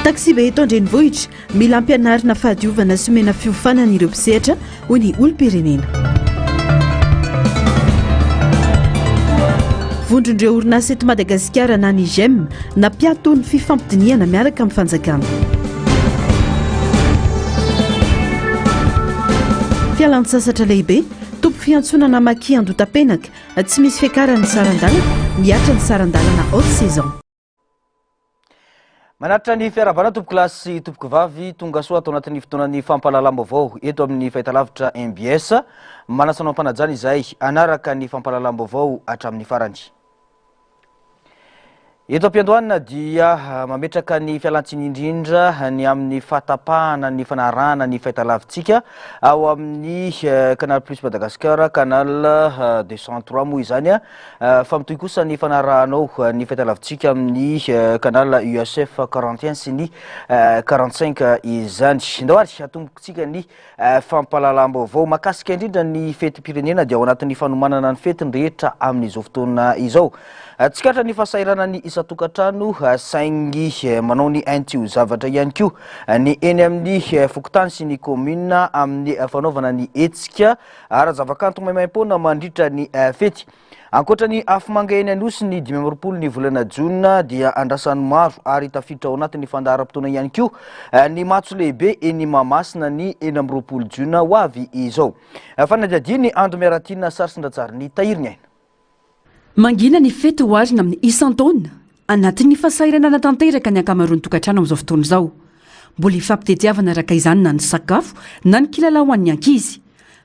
Taxibe eto an-drenivohitra, mila ampianarina fahadiovana sy omena fiofanana ireo mpisehatra, hoy ny olom-pirenena. Vondron'ireo orinasa eto Madagasikara na ny GEM nampiato ny fifampidinihana miaraka amin'ny fanjakana. Fialantsasatra lehibe, tompo fiantsonana Maki Andotapenaka, tsy misy fiakaran'ny saran-dalana, mihatra ny saran-dalana haute saison. Manatitra ny fiarahabana tompokolahy sy tompokovavy tonga soa ato anatin'ny fotoanan'ny fampahalalam-baovao eto amin'ny fahitalavitra MBS. Manasa anao am-panajana izay hanaraka ny fampahalalam-baovao hatramin'ny farany. Eto am-piandohana dia mametraka ny fialantsiny indrindra ny amin'ny fahatapahana ny fanarahana ny fahitalavitsika ao amin'ny Canal Plus Madagascar, Canal 203 moa izany. Fa mitohy kosa ny fanarahanao ny fahitalavitsika amin'ny canal UHF 41 sy ny 45 izany. Ndao ary atombokintsika ny fampahalalam-baovao mahakasika indrindra ny fetim-pirenena dia ao anatin'ny fanomanana ny fety ny rehetra amin'izao fotoana izao. Tsikaritra ny fahasahiranan'ny isan-tokantrano saingy manao ny hainy tsy ho zavatra ihany koa ny eny amin'ny fokontany sy ny kaominina amin'ny fanaovana ny hetsika ara-javakanto maimaimpoana mandritra ny fety. Ankoatra ny afomanga eny Anosy ny 25 ny volana jona dia andrasan'ny maro ary tafiditra ao anatin'ny fandaharam-potoana ihany koa ny matso lehibe eny Mahamasina ny 26 jona ho avy izao. Fanadihadian'i Ando Miaratiana sary sy Ndrajary Tahiry ny aina. Mangina ny fety oharina amin'ny isan-taona. Anatin'ny fahasahiranana tanteraka ny ankamaroan'ny tokantrano amin'izao fotoana izao. Mbola ifampitediavana araka izany na ny sakafo na ny kilalao ho an'ny ankizy.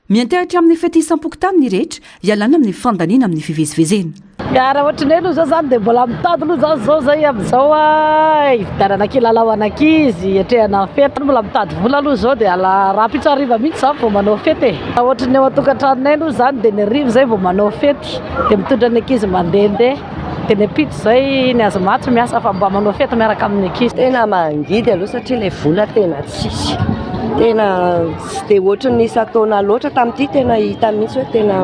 Miantehatra amin'ny fety isam-pokontany ny rehetra hialana amin'ny fandaniana amin'ny fivezivezena. Ka raha ohatry ny hoe aloha zao zany dia mbola mitady aloha zany zao zay amin'izao hividianana kilalao an'ankizy, hiatrehana ny fety. Mbola mitady vola aloha zao dia rahampitso hariva mihitsy zany vao manao fety e. Raha ohatry ny ao an-tokantranonay aloha zany dia ny hariva zay vao manao fety dia mitondra ny ankizy mandehandeha. Dia ny ampitso izay ny zoma tsy miasa fa mba manao fety miaraka amin'ny ankizy. Tena mangidy aloha satria ilay vola tena tsisy. Tena tsy dia ohatry ny isan-taona loatra tamin'ity tena hita mihitsy hoe tena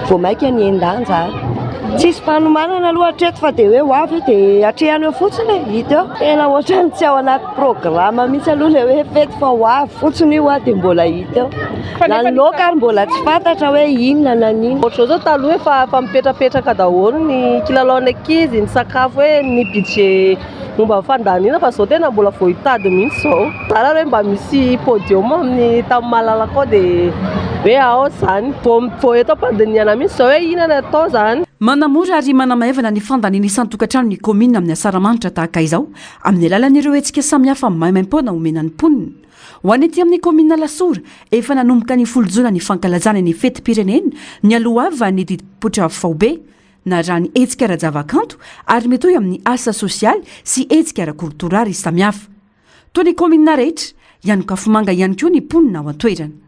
vao mainka nihen-danja ary. Tsisy fanomanana aloha hatreto fa dia hoe ho avy io dia atrehana eo fotsiny e, hita eo. Tena ohatran'ny tsy ao anaty programme mihitsy aloha ilay hoe fety fa ho avy fotsiny io dia mbola hita eo. Na ny laoka ary mbola tsy fantatra hoe inona na n'inona. Ohatr'izao zao taloha efa efa mipetrapetraka daholo ny kilalaon'ny ankizy, ny sakafo hoe ny budget momba ny fandaniana fa izao tena mbola vao hitady mihitsy izao. Zara ary hoe mba misy podium amin'ny tany malalaka ao dia hoe ao izany. Vao vao eto am-pandinihana mihitsy izao hoe inona no atao izany. Manamora ary manamaivana ny fandaniana isan-tokantrano ny kaominina amin'ny asaramanitra tahaka izao amin'ny alalan'ireo hetsika samihafa maimaimpoana omena ny mponina. Ho an'ny aty amin'ny kaominina Alasora, efa nanomboka ny folo jona ny fankalazana ny fetim-pirenena nialohavan'ny didim-poitra faobe, narahan'ny hetsika ara-javakanto ary mitohy amin'ny asa sosialy sy hetsika ara-kolotorary samihafa. Toy ny kaominina rehetra, hianokafomanga ihany koa ny mponina ao an-toerana.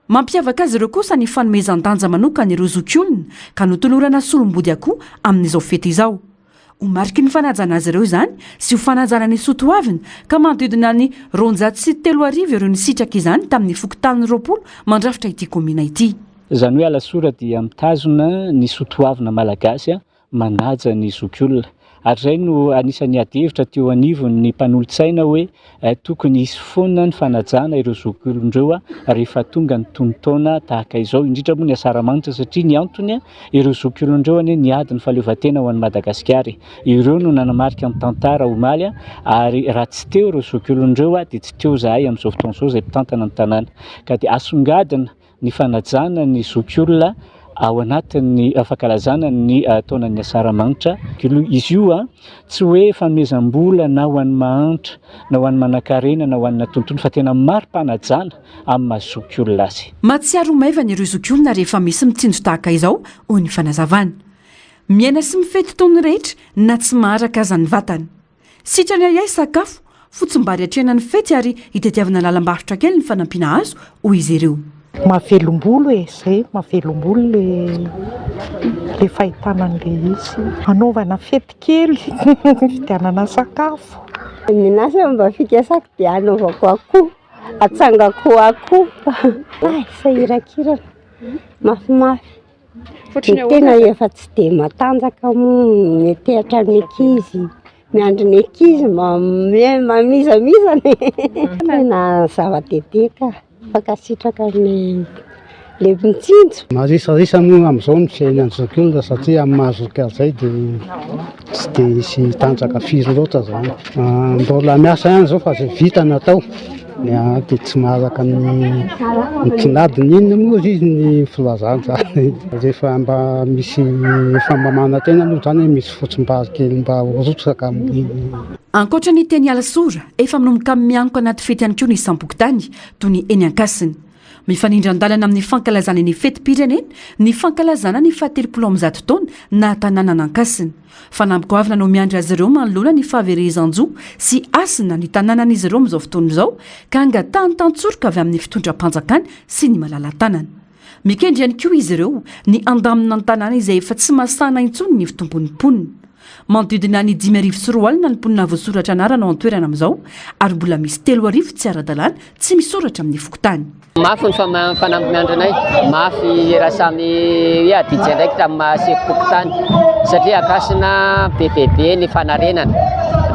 Mampiavaka azy ireo kosa ny fanomezan-danja manokana ireo zokiolona ka notolorana solombody akoho amin'izao fety izao. Ho mariky ny fanajana azy ireo izany sy ho fanajana ny soa toavina ka manodidina ny 3200 ireo nisitraka izany tamin'ny fokontany 20 mandrafitra ity kaomina ity. Izany hoe Alasora dia mitazona ny soa toavina malagasy manaja ny zokiolona. Ary izay no anisan'ny ady hevitra teo anivon'ny mpanolotsaina hoe tokony hisy foana ny fanajana ireo zokiolona ireo rehefa tonga ny tonon-taona tahaka izao, indrindra moa ny asaramanitra satria ny antony ireo zokiolona ireo anie niady ny fahaleovantena ho an'i Madagasikara e. Ireo no nanamarika ny tantara omaly ary raha tsy teo ireo zokiolona ireo dia tsy teo izahay amin'izao fotoana izao izay mpitantana ny tanàna. Ka dia asongadina ny fanajana ny zokiolona ao anatin'ny fankalazana ny taonan'ny asaramanitra. Izy io tsy hoe fanomezam-bola na ho an'ny mahantra na ho an'ny manankarena na ho an'ny natontony fa tena mari-panajana amin'ny maha zokiolona azy. Mahatsiaro ho maivana ireo zokiolona rehefa misy mitsinjo tahaka izao, hoy ny fanazavana. Miaina sy mifety toy ny rehetra na tsy maharaka aza ny vatana. Sitrany ahiahy sakafo, fotsimbary atrehina ny fety ary hitadiavana lalam-barotra kely ny fanampiana azo, hoy izy ireo. Mahavelom-bolo e, zay, mahavelom-bolo le le fahitana an'le izy. Anaovana fety kely, hividianana sakafo. Ny ahy mba fikasako dia hanaovako akoho, atsangako akoho. Hay, sahirankirana, mafimafy. Ny tena efa tsy dia matanjaka moa, miantehitra amin'ny ankizy. Miandry ny ankizy mamizamizana e. Tena zava-dehibe ka. Mankasitraka ny le mitsinjo. Marisarisa moa amin'izao ny fiainan'ny zokiolona satria amin'ny maha zoky azy izay dia tsy dia hisy tanjaka firy loatra izany. Mbola miasa ihany izao fa izay vita no atao. Dia tsy maharaka ny ny tinadiny inona moa izy ny filazana izany. Rehefa mba misy efa mba manantena moa izany hoe misy fotsim-bary kely mba ho rotsaka amin'ny. Ankoatra ny teny Alasora, efa manomboka mianoka anaty fety ihany koa ny isam-pokontany, toy ny eny Ankasina. Mifanindran-dalana amin'ny fankalazana ny fetim-pirenena ny fankalazana ny faha-130 taona naha-tanànan'Ankasina. Fanamby goavana no miandry azy ireo manoloana ny fahaverezan-jo sy hasina ny tanànan'izy ireo amin'izao fotoana izao ka angatahany tantsoroka avy amin'ny fitondram-panjakana sy ny malala-tanana. Mikendry ihany koa izy ireo ny handamina ny tanàna izay efa tsy mahasahana intsony ny fitombon'ny mponina. Manodidina ny 2005 ny mponina voasoratra anarana ao an-toerana amin'izao ary mbola misy 3000 tsy ara-dalàna tsy misoratra amin'ny fokontany. Mafy ny fanamby miandry anay, mafy raha samy hoe adidy andraikitra amin'ny maha sefom-pokontany satria Ankasina be dia be ny fanarenana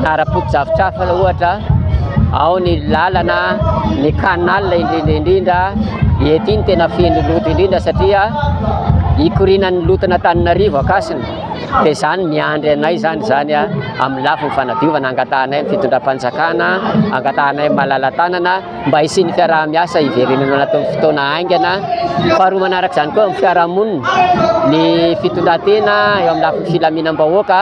na ara-potodrafitrasa ohatra, ao ny lalana, ny canal indrindra indrindra, ety no tena feno loto indrindra satria ikorianan'ny loton'Antananarivo Ankasina. Dia izany miandry anay izany izany amin'ny lafiny fanadiovana, angatahanay amin'ny fitondram-panjakana, angatahanay malala-tanana mba hisian'ny fiaraha-miasa hiverenana anatin'ny fotoana haingana. Faharoa manaraka izany koa amin'ny fiarahamonina, ny fitondran-tena eo amin'ny lafiny filaminam-bahoaka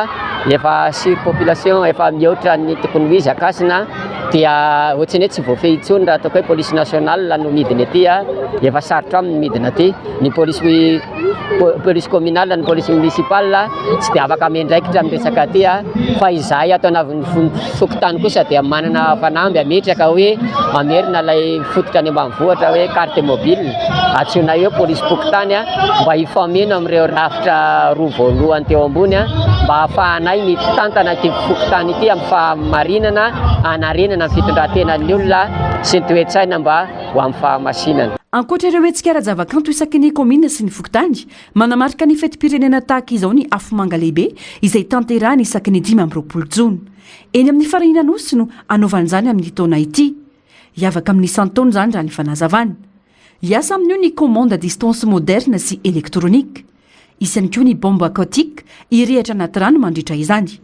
efa surpopulation, efa mihoatra ny tokony ho izy Ankasina dia ohatran'ny hoe tsy voafehy intsony raha ataoko hoe police nationale no midina ety, efa sarotra aminy ny midina aty, ny polisy police communale, ny police municipale tsy dia afaka miandraikitra amin'ny resaka aty fa izahay ato anivon'ny fokontany kosa dia manana fanamby hametraka hoe hamerina ilay fototra any ambanivohitra hoe carte mobile antsoinay hoe police fokontany mba hifameno amin'ireo rafitra roa voalohany teo ambony mba hahafahanay mitantana ity fokontany ity amin'ny fahamarinana hanarenana ny fitondran-tenan'ny olona sy ny toe-tsaina mba ho amin'ny fahamasinana. Ankoatra ireo hetsika ara-javakanto isaky ny kaominina sy ny fokontany, manamarika ny fetim-pirenena tahaka izao ny afomanga lehibe izay tanterahina isaky ny 25 jona. Eny amin'ny Farihin'Anosy no hanaovana izany amin'ity taona ity. Hiavaka amin'ny isan-taona izany raha ny fanazavana. Hiasa amin'io ny commande à distance moderne sy électronique. Hisy ihany koa ny bombe aquatique hirehitra anaty rano mandritra izany.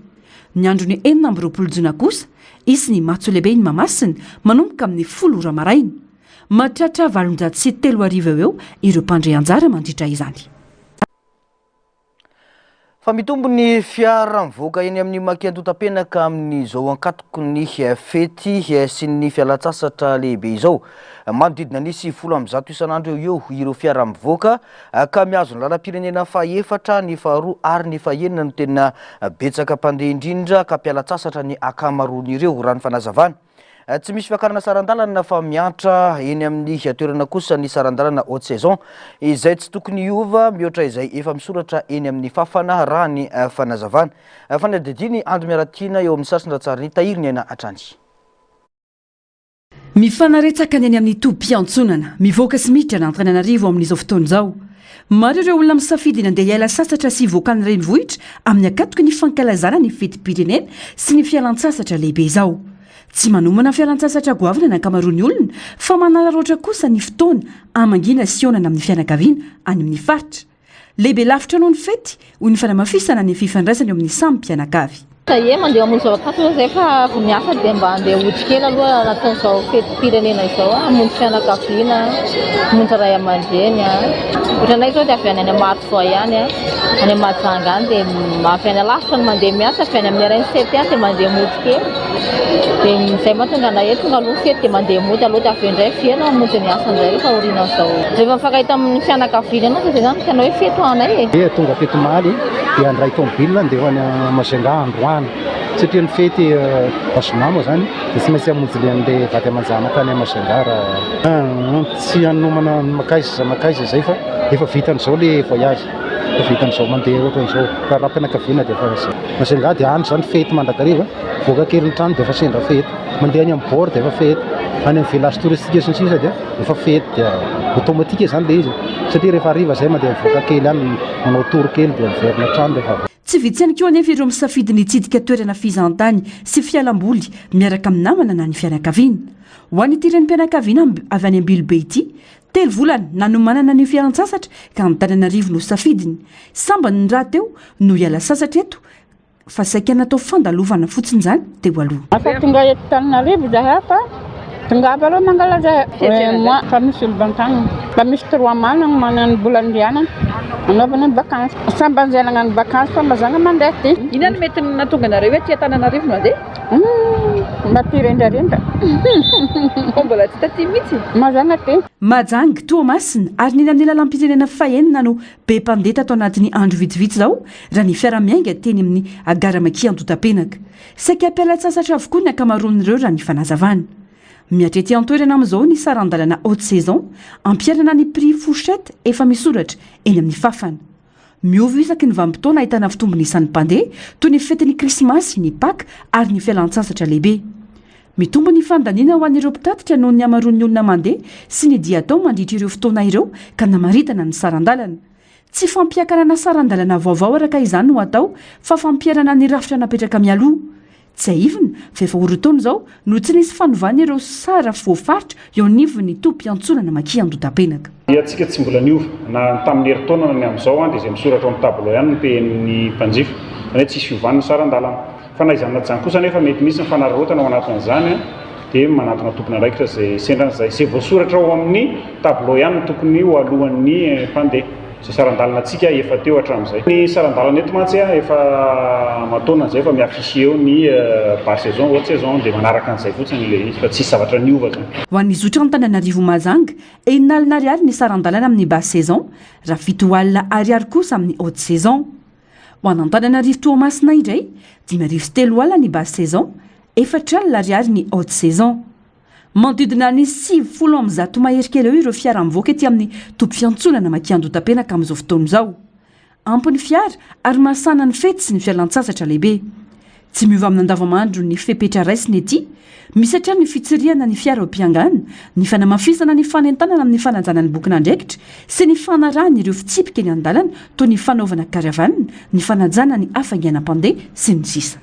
Ny andron'ny 26 jona kosa, hisy ny matso lehibe eny Mahamasina manomboka amin'ny 10 ora maraina. Mahatratra 3800 eo eo ireo mpandray anjara mandritra izany. Fa mitombo ny fiara mivoaka eny amin'ny Maki Antotapenaka amin'izao ankatoky ny fety sy ny fialantsasatra lehibe izao. Manodidina ny 190 isan'andro eo eo ireo fiara mivoaka ka mihazo ny lalam-pirenena fahaefatra, ny faharoa ary ny fahenina no tena betsaka mpandeha indrindra ka mpialantsasatra ny ankamaroan'ireo, raha ny fanazavana. Tsy misy fiakarana saran-dalana fa miantra eny amin'ny toerana kosa ny saran-dalana haute saison izay tsy tokony hiova mihoatra izay efa misoratra eny amin'ny fafana raha ny fanazavana. Fanadihadiana i Ando Miaratiana eo amin'ny sary sy ny ratsarin'i Tahiry Ny Aina hatrany. Mifanaretsaka ny eny amin'ny tobim-piantsonana, mivoaka sy miditra an'Antananarivo amin'izao fotoana izao. Maro ireo olona misafidy ny handeha hiala sasatra sy hivoaka ny renivohitra amin'ny ankatoky ny fankalazana ny fetim-pirenena sy ny fialantsasatra lehibe izao. Tsy manomana fialantsasatra goavana ny ankamaroan'ny olona fa manararaotra kosa ny fotoana hamangiana sy hihaonana amin'ny fianakaviana any amin'ny faritra. Lehibe lavitra noho ny fety, hoy ny fanamafisana ny fifandraisana eo amin'ny samy mpianakavy. Ie, mandeha mamonjy zava-kanto aloha izay fa vao miasa dia mba handeha hody kely aloha anatin'izao fetim-pirenena izao, hamonjy fianakaviana, hamonjy ray aman-dreny. Ohatranay izao dia avy any Marovoay any, any Mahajanga any dia avy any alavitra no mandeha miasa, avy any amin'ny RNCT any dia mandeha mody kely. Dia izay mahatonga anay hoe tonga aloha fety dia mandeha mody aloha dia avy eo indray miverina mamonjy ny asa indray rehefa aorianan'izao. Rehefa mifankahita amin'ny fianakaviana ianao dia izay izany no tena hoe fety ho anay e. Dia tonga teto omaly dia handray tomobile handeha ho any Majunga androany satria ny fety zoma moa izany dia tsy maintsy hamonjy le an'le vady aman-janaka any Majunga raha tsy hanomana mankaiza mankaiza izay fa efa vitan'izao le voyage, efa vitan'izao mandeha ohatran'izao raharaham-pianakaviana dia efa izay. Majunga dia any izany fety mandrakariva, mivoaka kely ny trano dia efa sendra fety, mandeha any amin'ny bord dia efa fety, any amin'ny village touristique sy ny sisa dia efa fety dia automatique izany le izy satria rehefa hariva izay mandeha mivoaka kely any manao tour kely dia miverina an-trano rehefa avy eo. Tsy vitsy ihany koa anefa ireo misafidy ny hitsidika toerana fizahantany sy fialamboly miaraka amin'ny namana na ny fianakaviana. Ho an'ity renim-pianakaviana avy any Ambilobe ity, telo volana nanomanana ny fialantsasatra ka Antananarivo no safidiny. Sambany rahateo no hiala sasatra eto fa saika natao fandalovana fotsiny izany teo aloha. Asa tonga eto Tananarivo zahay fa tongava aloha mangala zahay. Un mois fa misy olo bantagna. Fa misy trois mois nagnomanana ny vola andehanana anaovana ny vacance. Sambany zahay nagnano vacance fa mazagna mandeha aty. Inona no mety nahatonga anareo hoe aty Antananarivo no handeha? Mba tia rendrarendra. Fa mbola tsy taty mihitsy? Mazagna aty. Mahajanga, Toamasina ary ny eny amin'ny lalam-pirenena fahenina no be mpandeha tato anatin'ny andro vitsivitsy izao raha ny fiara miainga teny amin'ny gara Maki Andotapenaka. Saika mpiala-tsasatra avokoa ny ankamaroan'ireo raha ny fanazavana. Mihatra ety an-toerana amin'izao ny saran-dalana haute saison, ampiharana ny prix fourchette efa misoratra eny amin'ny fafana. Miova isaky ny vanim-potoana ahitana fitombon'ny isan'ny mpandeha, toy ny fetin'ny krismasy, ny paka ary ny fialan-tsasatra lehibe. Mitombo ny fandaniana ho an'ireo mpitatitra noho ny hamaroan'ny olona mandeha sy ny dia atao mandritra ireo fotoana ireo ka namaritana ny saran-dalana. Tsy fampiakarana saran-dalana vaovao araka izany no atao fa fampiharana ny rafitra napetraka mialoha. Tsiahivina fa efa ho roa taona izao no tsy nisy fanovana ireo sara voafaritra eo anivon'ny tobim-piantsonana Maki Andodapenaka. Ny antsika tsy mbola niova na ny tamin'ny herintaona na ny amin'izao dia izay misoratra ao amin'ny tableau ihany no payer-n'ny mpanjifa. Izany hoe tsisy fiovany ny saran-dalana. Fa na izany na tsy izany kosa anefa mety misy ny fanararaotana ao anatin'izany dia manantona tompon'andraikitra izay sendra an'izay. Izay voasoratra ao amin'ny tableau ihany no tokony ho alohan'ny mpandeha. Izay saran-dalana antsika efa teo hatramin'izay. Ny saran-dalana eto mantsy efa aman-taonany izay efa mi-afficher eo ny basse saison, haute saison dia manaraka an'izay fotsiny ilay izy fa tsisy zavatra niova izany. Ho an'ny zotra Antananarivo Mahajanga, enina alina ariary ny saran-dalana amin'ny basse saison, raha fito alina ariary kosa amin'ny haute saison. Ho an'Antananarivo Toamasina indray, 305 ny basse saison, 40 ariary ny haute saison. Manodidina ny 190 mahery kely eo ireo fiara mivoaka ety amin'ny toby fiantsonana Makiandotapenaka amin'izao fotoana izao. Ampy ny fiara ary mahasana ny fety sy ny fialantsasatra lehibe. Tsy miova amin'ny andavamandro ny fepetra raisina ety. Misy hatrany ny fitsirihana ny fiara eo am-piangana, ny fanamafisana ny fanentanana amin'ny fanajana ny bokin'andraikitra sy ny fanarahana ireo fitsipika eny an-dalana toy ny fanaovana caravane, ny fanajana ny hafainganam-pandeha, sy ny sisa.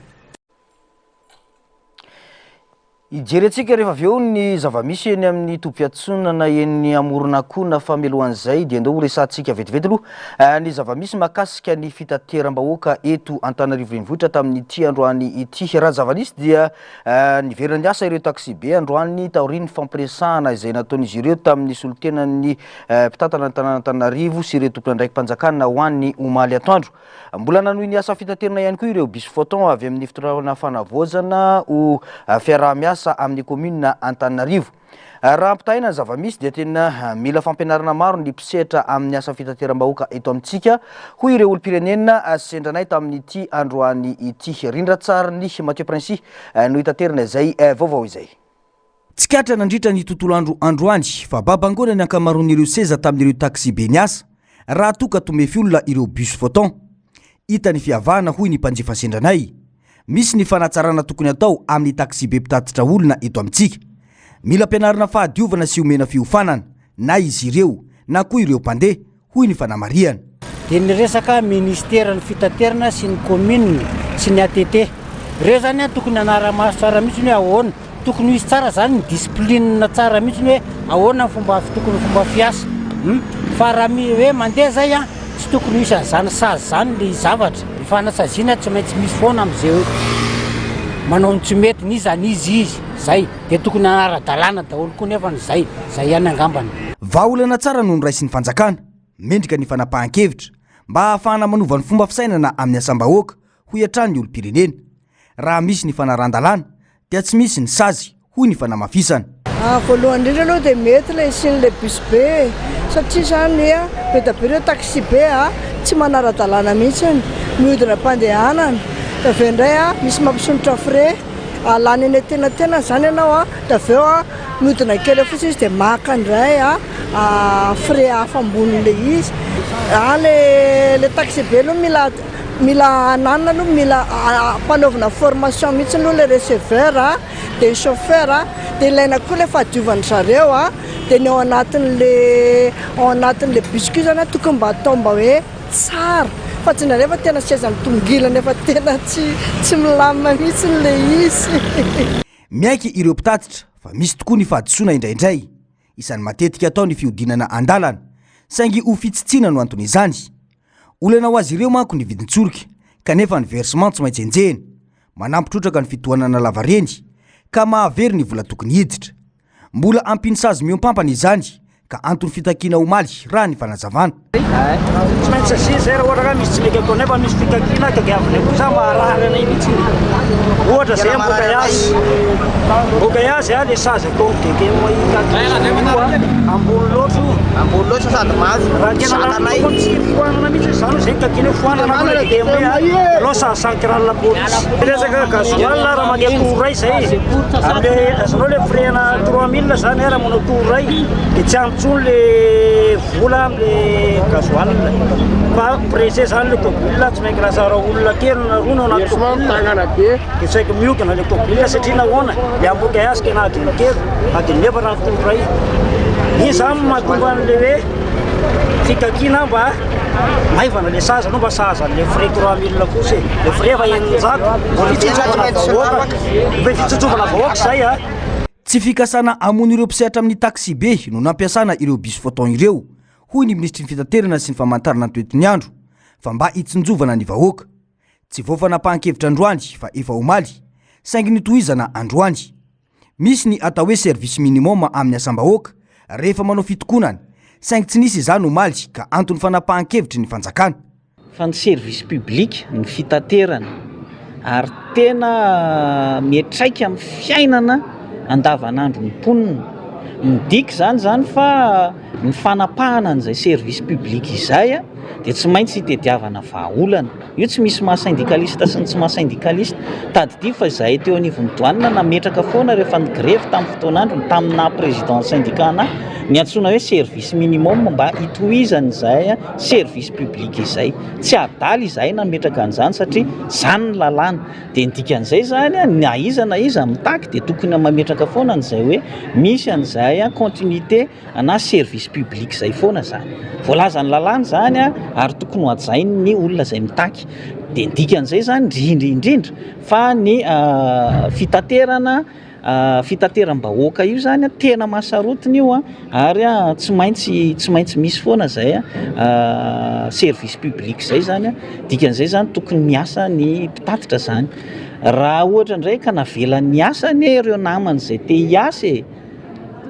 Hijery antsika rehefa avy eo ny zava-misy eny amin'ny tobim-piantsonana eny Amoronakona fa mialohan'izay dia ndao horesahantsika vetivety aloha eh, ny zava-misy mahakasika ny fitateram-bahoaka eto Antananarivo Renivohitra tamin'ity androany ity. Raha ny zava-nisy dia eh, niverina niasa ireo taksibe androany taorian'ny fampiresahana izay nataon'izy ireo tamin'ny solontenan'ny eh, mpitantana ny tanàn'Antananarivo sy ireo tompon'andraiki-panjakana ho an'ny omaly atoandro. Mbola nanohy ny asa fitaterana ihany koa ireo bus photon avy amin'ny fitondrana fanavaozana ho fiaraha-miasa amin'ny kaominina Antananarivo. Raha ampitahaina ny zava-misy dia tena mila fampianarana maro ny mpisehatra amin'ny asa fitateram-bahoaka eto amintsika, hoy ireo olom-pirenena sendra anay tamin'ity androany ity. Rindran-tsarin'i Mathieu Princi no hitaterana izay vaovao izay. Tsikaritra nandritra ny tontolo andro androany fa babangoana ny ankamaroan'ireo seza tamin'ireo taxi-be niasa, raha toa ka tomefy olona ireo bus photon. Hita ny fiavahana hoy ny mpanjifa sendranay. Misy ny fanatsarana tokony atao amin'ny taxi-be mpitatitra olona eto amintsika. Mila ampianarina fahadiovana sy omena fiofanana na izy ireo na koa ireo mpandeha hoy ny fanamarihana. Dia ny resaka ministeran'ny fitaterana sy ny commune sy ny ATT. Ireo zany an tokony hanara-maso tsara mihitsy hoe ahoana, tokony ho hisy tsara zany ny discipline tsara mihitsy hoe ahoana ny fomba tokony fomba fiasa. Hum, fa raha mi hoe mandeha zay an, tsy tokony ho hisy an'izany sazy zany le zavatra. Ny fanasaziana tsy maintsy misy foana amin'izay manao ny tsy mety, n'iza n'iza izy, zay. Dia tokony hanara-dalàna daholo koa nefany zay, zay ihany angambany. Vahaolana tsara no noraisin'ny fanjakana, mendrika ny fanapahan-kevitra, mba hahafahana manova ny fomba fisainana amin'ny asam-bahoaka, hoy hatrany ny olom-pirenena. Raha misy ny fanarahan-dalàna dia tsy misy ny sazy, hoy ny fanamafisana. Voalohany indrindra aloha dia mety ilay hisian'ilay bus be e, satria izany be dia be ireo taxi be tsy manara-dalàna mihitsy, mihodina am-pandehanana, dia avy eo indray misy mampisondrotra frais. Lany eny antenantenany izany ianao a, dia avy eo a mihodina kely eo fotsiny izy dia maka indray a frais hafa ambonin'ilay izy. A le le taxi be aloha mila mila ananina aloha mila ampanaovina formation mihitsy aloha le receveur a, dia ny chauffeur a, dia ilaina koa ilay fahadiovan-dry zareo a, dia ny ao anatin'le ao anatin'le bus koa izany a tokony mba atao mba hoe tsara. Fa tsy indraindray fa tena seza mitongilana efa tena tsy tsy milamina mihitsy ilay izy. Miaiky ireo mpitatitra fa misy tokoa ny fahadisoana indraindray. Isan'ny matetika atao ny fihodinana an-dalana, saingy ho fitsitsiana no anton'izany. Olana ho azy ireo manko ny vidin-tsolika, kanefa ny versement tsy maintsy enjehina. Manampy trotraka ny fitohanana lavareny, ka mahavery ny vola tokony hiditra. Mbola ampiany sazy mihoampampana izany ka antony fitakiana omaly raha ny fanazavana. Tsy maintsy saziana izay raha ohatra ka misy tsy mety ataonay fa misy fitakiana tadiavinay kosa maharary anay mihitsy. Ohatra izay embouteillage. Embouteillage a, le sazy ataon'ny DTM io a, ambony loatra io. Ambony loatra sady mafy. Raha tena Zakanay. tokony tsy foanana mihitsy izany izay takiana hoe foanana aloha le DTM a, aleo sazy centrale police. Resaka gasoil raha mandeha tour iray izay, amle azonao le frais ana 3000 zany raha manao tour iray dia tsy ampy intsony le vola amle gasoil fa pressé zany le tôbila tsy maintsy lasa raha olona telo na roa no anaty tôbila dia tsy haiko mihodina le tôbila satria nahoana le embouteillage tena adiny telo adiny efatra ny tour iray iny zany no mahatonga an'le hoe fitakiana mba maivana le sazy aloha mba sahaza an'le frais 3000 kosa e le frais efa 600 mba fitsinjovana vahoaka mba fitsinjovana vahoaka zay a. Tsy fikasana hamono ireo mpisehatra amin'ny taxi-be no nampiasana ireo bus photon ireo, hoy ny minisitry ny fitaterana sy ny famantarana ny toetry ny andro, fa mba hitsinjovana ny vahoaka. Tsy vao fanapahan-kevitra androany fa efa omaly, saingy notohizana androany. Misy ny atao hoe service minimum amin'ny asam-bahoaka rehefa manao fitokonana, saingy tsy nisy izany omaly ka anton'ny fanapahan-kevitry ny fanjakana. Fa ny service public, ny fitaterana, ary tena miantraika amin'ny fiainana andavanandron'ny mponina. Midika izany izany fa ny fanapahana an'izay service public izay dia tsy maintsy hitediavana vahaolana. Io tsy misy maha syndicaliste sy ny tsy maha syndicaliste. Tadidio fa izahay teo anivon'ny douane nametraka foana rehefa nigrevy tamin'ny fotoan'androny, tamin'ny naha président syndicat anahy, ny antsoina hoe service minimum mba hitohizan'izay service public izay. Tsy adala izahay nametraka an'izany satria izany ny lalàna. Dia ny dikan'izay izany, na iza na iza mitaky dia tokony mametraka foana an'izay hoe misy an'izay continuité na service public izay foana izany. Voalazan'ny lalàna izany ary tokony ho hajain'ny olona izay mitaky. Dia ny dikan'izay izany indrindra indrindra fa ny fitaterana Fitateram-bahoaka io zany tena mahasarotiny io ary tsy maintsy tsy maintsy misy foana zay service public zay zany, dikan'izay zany tokony miasa ny mpitatitra zany, raha ohatra indray ka navela niasa anie ireo namany zay te hiasa e,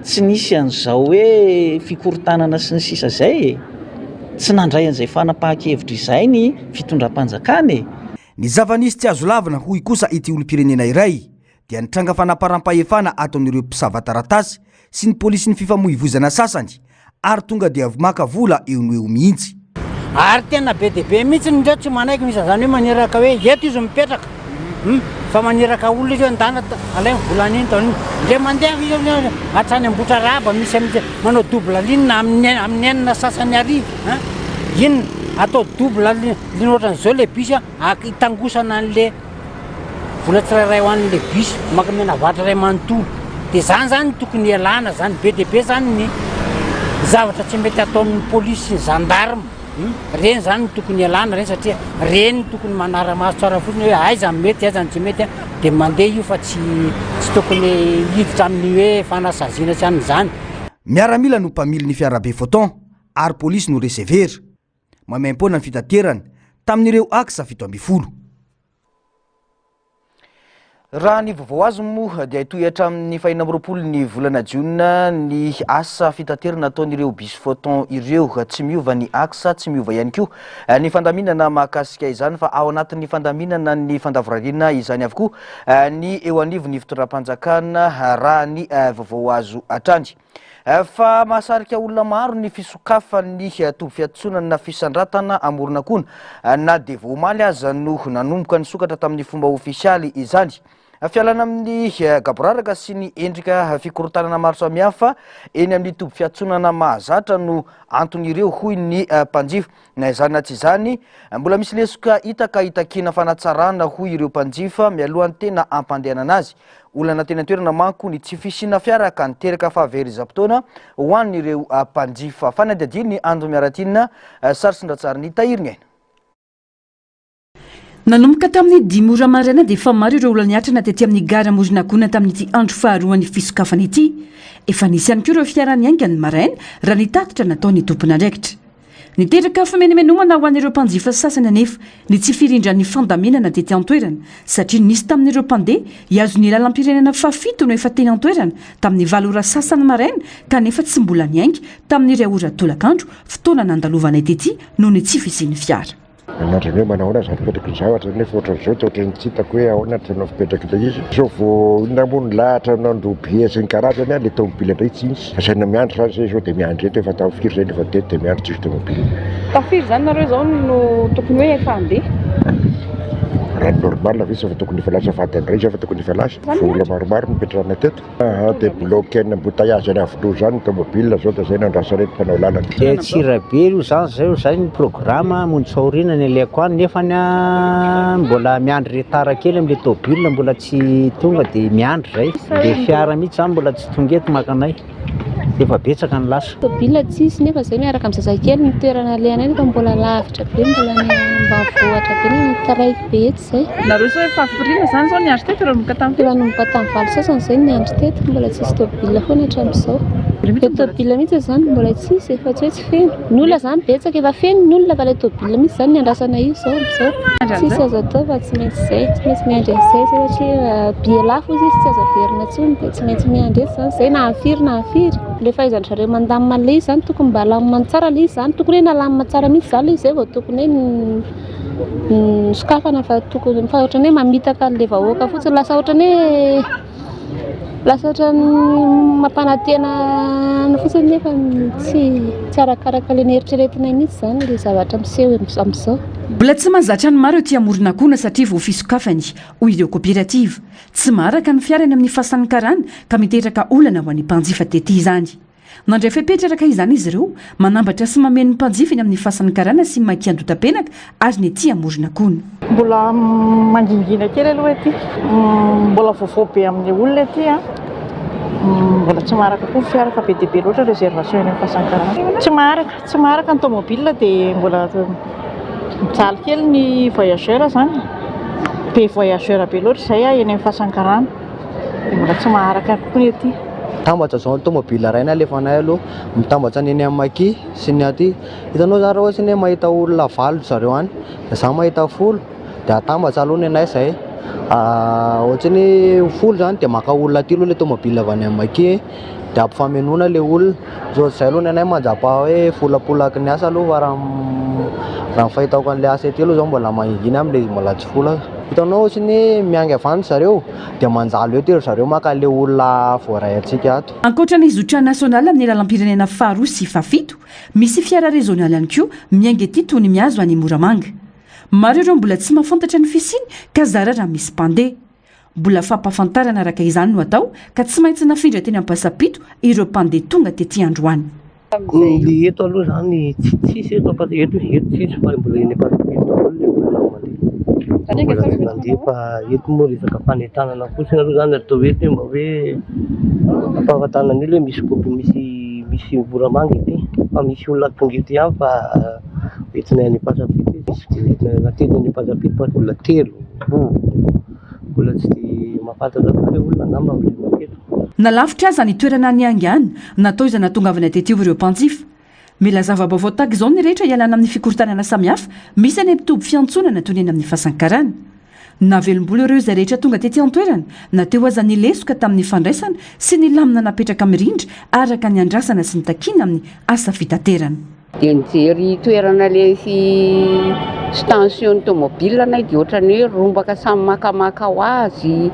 tsy nisy an'izao hoe fikorontanana sy ny sisa zay e, tsy nandray an'izay fanapahan-kevitra izay ny fitondram-panjakana e. Ny zava-nisy tsy azo lavina hoy kosa ity olom-pirenena iray dia ny tranga fanaparam-pahefana ataon'ireo mpisava taratasy sy ny polisin'ny fifamoivoizana sasany ary tonga dia maka vola eo no eo mihitsy. Ary tena be dia be mihitsy ny ndreo tsy manaiky misy an'izany hoe maniraka hoe eto izy mipetraka hum fa maniraka olona izy hoe ndana alaino vola an'iny tao an'iny ndre mandeha izy hatrany Ambohitrarahaba misy amin'izay manao double ligne amin'ny amin'ny enina sasany hariva an inona atao double ligne ohatran'izao le bus an hitangosana an'le Vola tsirairay ho an'le bus maka mianavatra iray manontolo. Dia zany zany no tokony hialana zany. Be dia be zany ny zavatra tsy mety ataon'ny polisy sy ny gendarme. Hmm? Reny zany no tokony hialana reny satria reny no tokony manara-maso tsara fotsiny hoe aiza ny mety, aiza ny tsy mety dia mandeha io fa tsy tsy tokony hiditra amin'ny hoe fanasaziana sy an'izany. Miaramila no mpamily ny fiarabe Photon ary polisy no receveur. Maimaimpoana ny fitaterana tamin'ireo axe 17. Raha ny vaovao azo moa dia hitohy hatramin'ny faha-26 ny volana jiona ny asa fitaterana ataon'ireo bus photon ireo. Tsy miova ny axe, tsy miova ihany koa ny fandaminana mahakasika izany fa ao anatin'ny fandaminana ny fandavorariana izany avokoa ny eo anivon'ny fitondram-panjakana raha ny vaovao azo hatrany. Fa mahasarika olona maro ny fisokafan'ny toby fiantsonana Fisandratana Amoronakona na dia vao omaly aza no nanomboka nisokatra tamin'ny fomba ofisialy izany. Fialana amin'ny gaboraraka sy ny endrika fikorontanana maro samihafa eny amin'ny toby fiantsonana mahazatra no anton'ireo hoy ny mpanjifa. Na izany na tsy izany, mbola misy lesoka hita ka hitakiana fanatsarana hoy ireo mpanjifa mialohan'ny tena hampandehanana azy. Olana teny an-toerana manko ny tsy fisiana fiara ka niteraka fahaverezam-potoana ho an'ireo mpanjifa. Fanadihadian'i Ando Miaratiana, sary sy ny ratsarin'i Tahiry Ny Aina. Nanomboka tamin'ny dimy ora maraina dia efa maro ireo olona niatrana tety amin'ny gara Amoronakona tamin'ity andro faharoan'ny fisokafana ity. Efa nisy ihany koa ireo fiara niainga ny maraina raha ny tatitra nataon'ny tompon'andraikitra. Niteraka fimenomenomana ho an'ireo mpanjifa sasany anefa ny tsy firindran'ny fandaminana tety an-toerana satria nisy tamin'ireo mpandeha hihazo ny lalam-pirenena fahafito no efa teny an-toerana tamin'ny valo ora sasany maraina kanefa tsy mbola niainga tamin'ny iray ora tolakandro fotoana nandalovanay tety noho ny tsy fisian'ny fiara. Miandry ny hoe manao ahoana izany fipetraky ny zavatra nefa ohatran'izao dia ohatran'ny tsy hitako hoe ahoana ny tena fipetrak'ilay izy. Sao vao inona moa ny lahatra nandoa billet sy ny karazany an, ilay tomobile indray tsy misy. Asaina miandry izany izay izao dia miandry eto efa tamin'ny firy izay no efa teto dia miandry tsisy tomobile. Tamin'ny firy izany nareo izao no tokony hoe efa handeha? Raha ny normal ve tsy efa tokony efa lasa fadiny iray izay efa tokony efa lasa. Fa olona maromaro no nipetrahana teto. Aha, dia bloquer-n'ny embouteillage any Avoloha izany ny tomobile izao dia izay no andrasana eto mpanao lalana. Dia Antsirabe aloha izany izay izay ny programme hamonjy fahoriana ny alehako any nefany mbola miandry retard kely amin'ilay tôbile mbola tsy tonga dia miandry izay. Ilay fiara mihitsy izany mbola tsy tonga eto maka anay. Efa betsaka ny lasa. Tôbile tsisy nefa izay miaraka amin'ny zazakely ny toerana alehanay nefa mbola lavitra be mbola any ambanivohitra be nefa taraiky be eto. Zay. Nareo zao efa hafiriana zany zao niandry teto raha nanomboka tamin'ny firy? Efa nanomboka tamin'ny valo sasany zay niandry teto, mbola tsisy tôbile foana hatramin'izao. Ilay tôbile mihitsy zany mbola tsisy e, fa tsy hoe tsy feno. Ny olona zany betsaka, efa feno ny olona fa ilay tôbile mihitsy zany niandrasana io zao amin'izao. Tsisy azo atao fa tsy maintsy zay, tsy maintsy miandry an'izay zay satria billet lafo hozy izy tsy azo averina intsony dia tsy maintsy miandry eto zany zay na amin'ny firy na amin'ny firy. Ilay fahaizan-dry zareo mandamina an'ilay izy zany tokony mba alamina tsara ilay izy zany, tokony hoe nalamina tsara mihitsy zany ilay izy zay vao tokony hoe Sokafana fa tokony fa ohatran'ny hoe mamitaka an'ilay vahoaka fotsiny lasa ohatran'ny hoe lasa ohatran'ny mampanantena fotsiny nefa tsy tsy arakaraka ilay noeritreretinay mihitsy izany ilay zavatra miseho amin'izao. Mbola tsy mahazatra ny maro ety Amoronakona satria vao fisokafany, hoy ireo koperativa. Tsy maharaka ny fiara eny amin'ny fasan'ny karana ka miteraka olana ho an'ny mpanjifa tety izany. Nandray fepetra araka izany izy ireo, manambatra sy mameno ny mpanjifa eny amin'ny fasan'ny karana sy Maki Andotapenaka ary ny ety Amoronakona. Mbola mangingina kely aloha ety, mbola vaovao be amin'ny olona ety an, mbola tsy maharaka koa ny fiara fa be dia be loatra réservation eny amin'ny fasan'ny karana. Tsy maharaka, tsy maharaka ny tomobile dia mbola mijaly kely ny voyageur izany, be voyageur be loatra izay eny amin'ny fasan'ny karana. Dia mbola tsy maharaka koa ny aty. Mitambatra zao ny tomobile iray ny alefanay aloha, mitambatra ny eny amin'ny Maki sy ny aty. Hitanao zany raha ohatry ny hoe mahita olona valo ry zareo any, dia za mahita folo, dia atambatra aloha ny anay zay. Ohatry ny hoe folo zany dia maka olona aty aloha ilay tomobile avy any amin'ny Maki dia ampifamenoana ilay olona. Dia ohatr'izay aloha ny anay mandrapaha hoe folapolaky ny asa aloha fa raha raha ny fahitako an'ilay asa ety aloha zao mbola mangingina amin'ilay izy mbola tsy folo aza. Hitanao ohatry ny hoe miainga avy any zareo dia mandalo eto ry zareo maka an'ilay olona voaray antsika ato. Ankoatra ny zotra nasionaly amin'ny lalam-pirenena faharoa sy fahafito, misy fiara rezionaly ihany koa miainga ety toy ny mihazo an'i Moramanga. Maro ireo mbola tsy mahafantatra ny fisiany ka zara raha misy mpandeha. Mbola fampahafantarana araka izany no atao ka tsy maintsy nafindra teny Ampasampito ireo mpandeha tonga tety androany. Ny eto aloha izany tsy tsisy eto fa eto eto tsisy fa mbola eny Ampasampito daholo ny olona mandeha. Mbola tsy nandeha fa eto moa resaka fanentanana fotsiny aloha izany atao eto hoe mba hoe ampahafantarana ny olona hoe misy groupe misy misy Moramanga ety fa misy olona tonga eto ihany fa entina any Ampasampito izy. Tsy dia entina matetika any Ampasampito fa olona telo, roa. Mbola tsy dia mahafantatra loatra ilay olona angamba amin'ilay manketo. Na lavitra aza ny toerana niaingàna, natao izay nahatongavana tety ireo mpanjifa. Mila zava-baovao tahaka izao ny rehetra hialana amin'ny fikorontanana samihafa misy any amin'ny toby fiantsonana toy ny eny amin'ny Fasankarana. Nahavelom-bolo ireo izay rehetra tonga tety an-toerana, na teo aza ny lesoka tamin'ny fandraisana sy ny lamina napetraka mirindra araka ny andrasana sy ny takiana amin'ny asa fitaterana. Dia nijery toerana le fi station ny tomobile anay dia ohatran'ny hoe rombaka samy makamaka ho azy